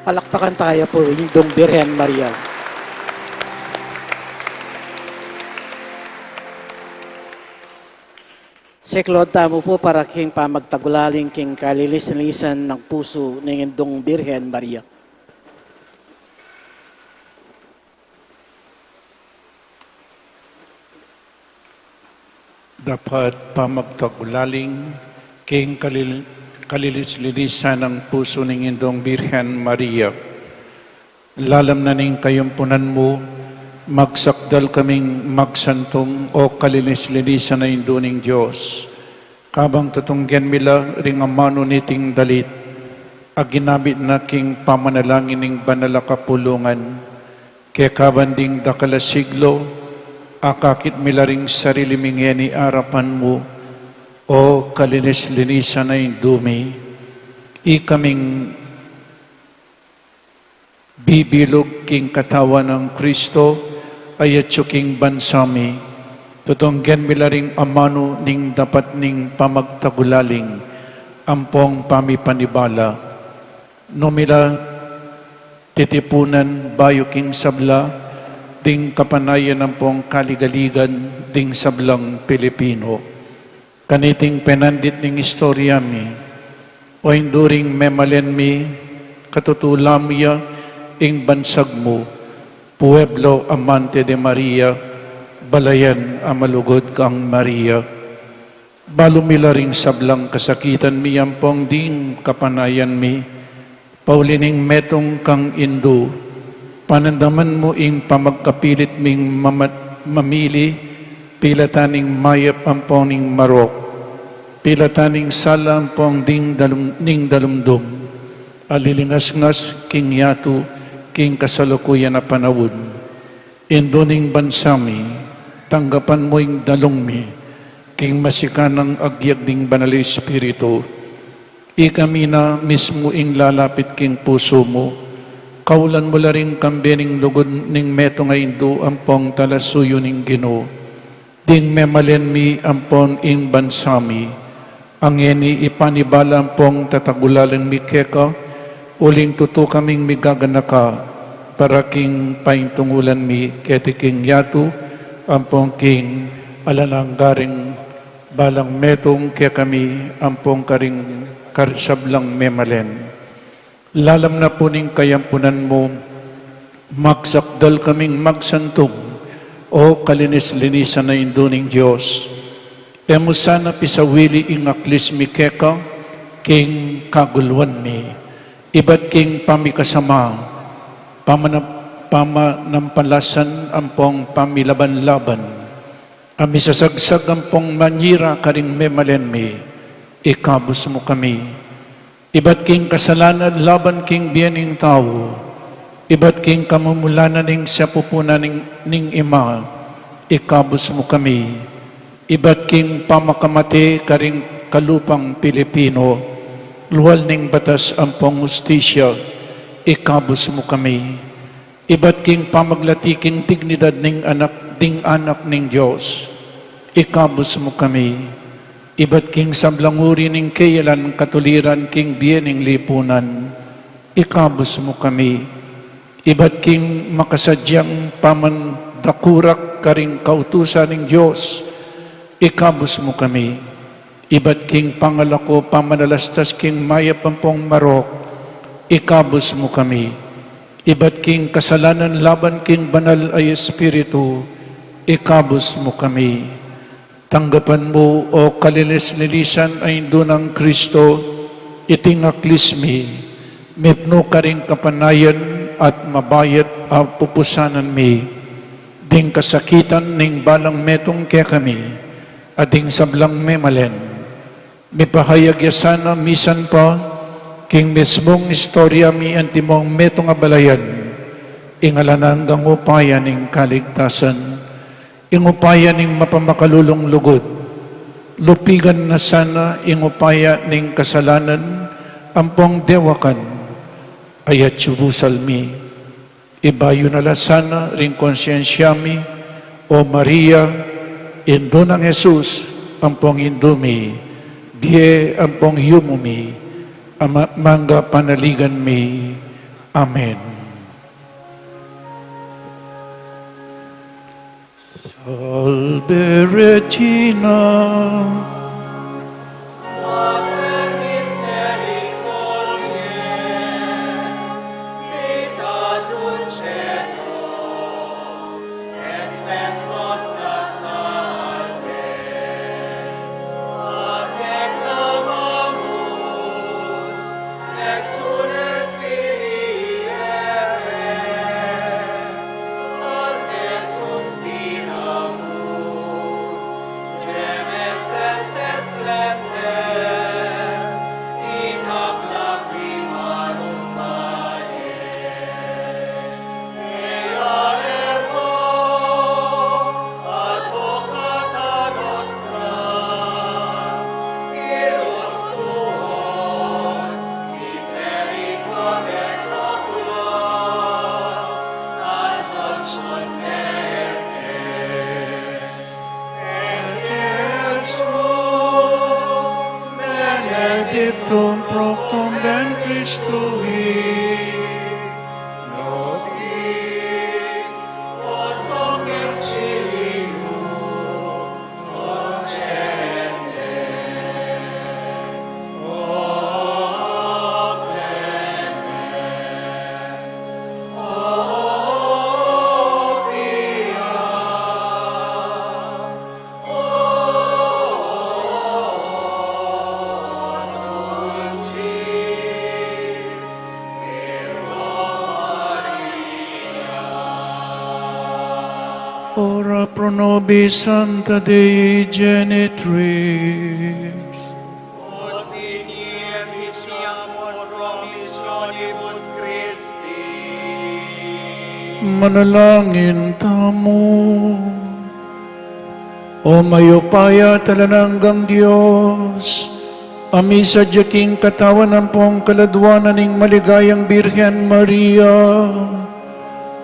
Palakpakan tayo po, Indong Birhen Maria. Siklaud tamu po para king pamagtagulaling king kalinis-linisan ning pusu ning Indong Birhen Maria. Dapat pamagtagulaling king kalil-, kalinis-linisan ning pusu ning Indong Birhen Maria. Lalam na ning kayampunan mu, magsakdal kaming magsantung, o kalinis-linisan a Indu ning Dios. Kabang tutunggen mi la ring amanu niting dalit a ginamit na king pamanalangin ning banal a kapulungan, kekaban ding dakal a siglo, akakit mi la ring sarili mi ngeni arapan mu, o kalinis-linisan a Indu mi. Ikaming bibilug king katawan nang Kristo, ayatsu king bansa mi, tutunggen mi la ring amanu ning dapat ning pamagtagulaling ampong pamipanibala. Nu mi la titipunan bayu king sabla ding kapanayan ampong kaligaligan ding sablang Pilipino. Kaniting penandit ning istorya mi, o Indu ring memalen mi, katutu la mu ya ing bansag mu, pueblo amante de Maria, balayan a malugud kang Maria. Balu mi la ring sablang kasakitan mi ampong ding kapanayan mi, pauli ning metung kang Indu, panandaman mu ing pamagkapilit ming mama-, mamili, pilatan ning mayap ampong ning marok, pilatan ning sala ampong ding dalum-, ning dalumdum, a lilingasngas king yatu, king kasalukuyan a panaun. Indu ning bansa mi, tanggapan mu ing dalung mi, king masikanang agyag ning Banal a Espiritu. Ikami na mismu ing lalapit king pusu mu, kaulan mu la ring kambe ning lugud ning metung a Indu ampong talasuyu ning Ginu. Ding memalen mi ampon ing bansa mi, a ngeni ipanibala ampong tatagulaling mi keka, uling tutu kaming migaganaka, para king paintungulan mi keti king yatu, ampong king alang angga ring balang metung kekami, ampong karing kar-, sablang memalen. Lalam na pu ning kayampunan mu, magsakdal kaming magsantung, o kalinis-linisan a Indu ning Dios. E mu sana pisawili ing aklis mi keka, king kaguluan mi, ibat king pamikasama, pamana-, pamanampalasan ampong pamilaban-laban, a misasagsag ampong manyira karing memalen mi, ikabus mu kami. Ibat king kasalanan laban king bie ning tau, ibat king kamumulanan ning sapupunan ning, ning ima, ikabus mu kami. Ibat king pamakamate karing kalupang Pilipino, lual ning batas ampong hustisya, ikabus mu kami. Ibat king pamaglati king dignidad ning anak, ding anak ning Dios, ikabus mu kami. Ibat king sablang uri ning keyalan katuliran king bie ning lipunan, ikabus mu kami. Ibat king makasadyang pamandakurak karing kautusan ning Dios, ikabus mu kami. Ibat king pangalako pamanalastas king mayap ampong marok, ikabus mu kami. Ibat king kasalanan laban king Banal a Espiritu, ikabus mu kami. Tanggapan mu, o kalinis-linisan a Indu nang Kristo, iting aklis mi, mipnu karing kapanayan at mabayat a pupusanan mi, ding kasakitan ning balang metung kekami, at ding sablang memalen. Mipahayag ya sana misan pa, king mismung istorya mi antimong metung a balayan, ing alang anggang upaya ning kaligtasan, ing upaya ning mapamakalulung lugud, lupigan na sana ing upaya ning kasalanan, ampong dewakan, ayat yu busal mi. Ibayu na la sana ring konsyensya mi, o Maria, Indu nang Jesus, ampong Indu mi, bie ampong yumu mi, a ma-, mangga panaligan mi, Amen. Salve Regina, Mater misericordiae, vita dulcedo, spes nostra salve, a te clamamus, exsules Filii Hevae, a te suspiramus, gementes et laentes, in hac lacrimarum valle. Ea ergo advocata nostra, illos tuos misericordes oculos, ad nos converte. Et Iesum benedictum fructum ventris tui, nobis hoc exilium nos cede. O clemens, o pia, Ora pro nobis sancta Dei Genitrix. Ut fideam mihi pro missionibus Christi. Manalangin tamu. O mayupaya at alang anggang Dios, a misadya king katawan ampong kaladwanan ning maligayang Birhen Maria,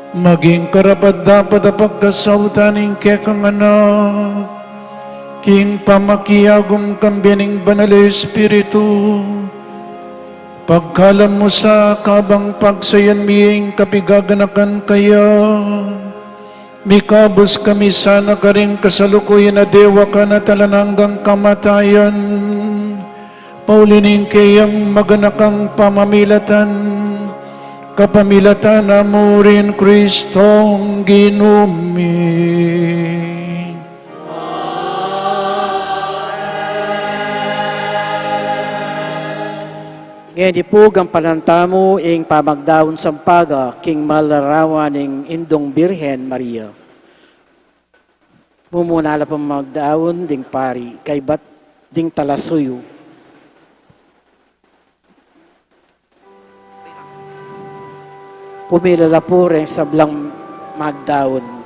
maging karapat-dapat a pagkasautan ning kekang anak, king pamakiagum kambe ning Banal a Espiritu, pagkalub mu sa kabang pagsayan mi ing kapigaganakan kaya, mikabus kami sana karing kasalukuyan a dewakan at alang anggang kamatayan, pauli ning keyang maganakang pamamilatan, kapamilatan na mu rin Kristong Ginu mi. Ngeni pu, gampanan tamu ing pamagdaun sampaga king malarawan ning Indung Birhen Maria. Mumuna la pung magdaun ding pari, kaybat ding talasuyu. Pumila la pu reng sablang magdaun.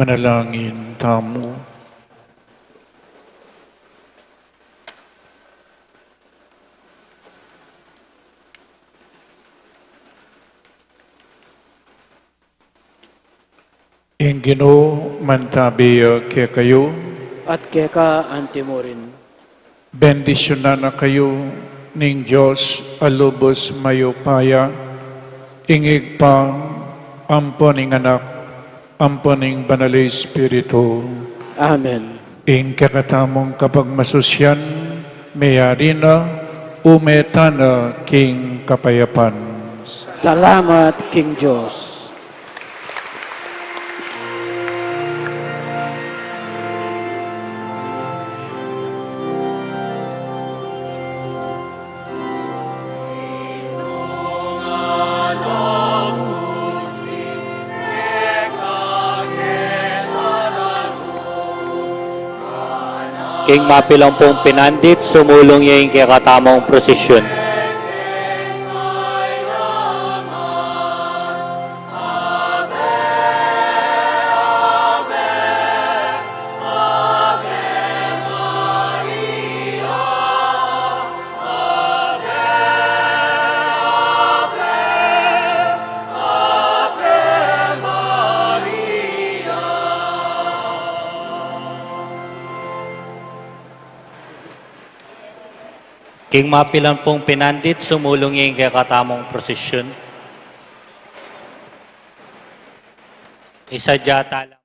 Manalangin tamu. Ing Ginu mantabi ya kekayu. At keka anti murin. Bendisyunan na kayu ning Dios a lubus mayupaya, ing Ibpa, ampo ning Anak, ampo ning Banal a Espiritu. Amen. Ing kekatamung kapagmasusyan, meyari na, ume tana king kapayapan. Salamat king Dios. King mapilan pung pinandit, sumulung ya ing kekatamung prosesyon. King mapilan pung pinandit, sumulung ya ing kekatamung prosesyon. Isadya tala.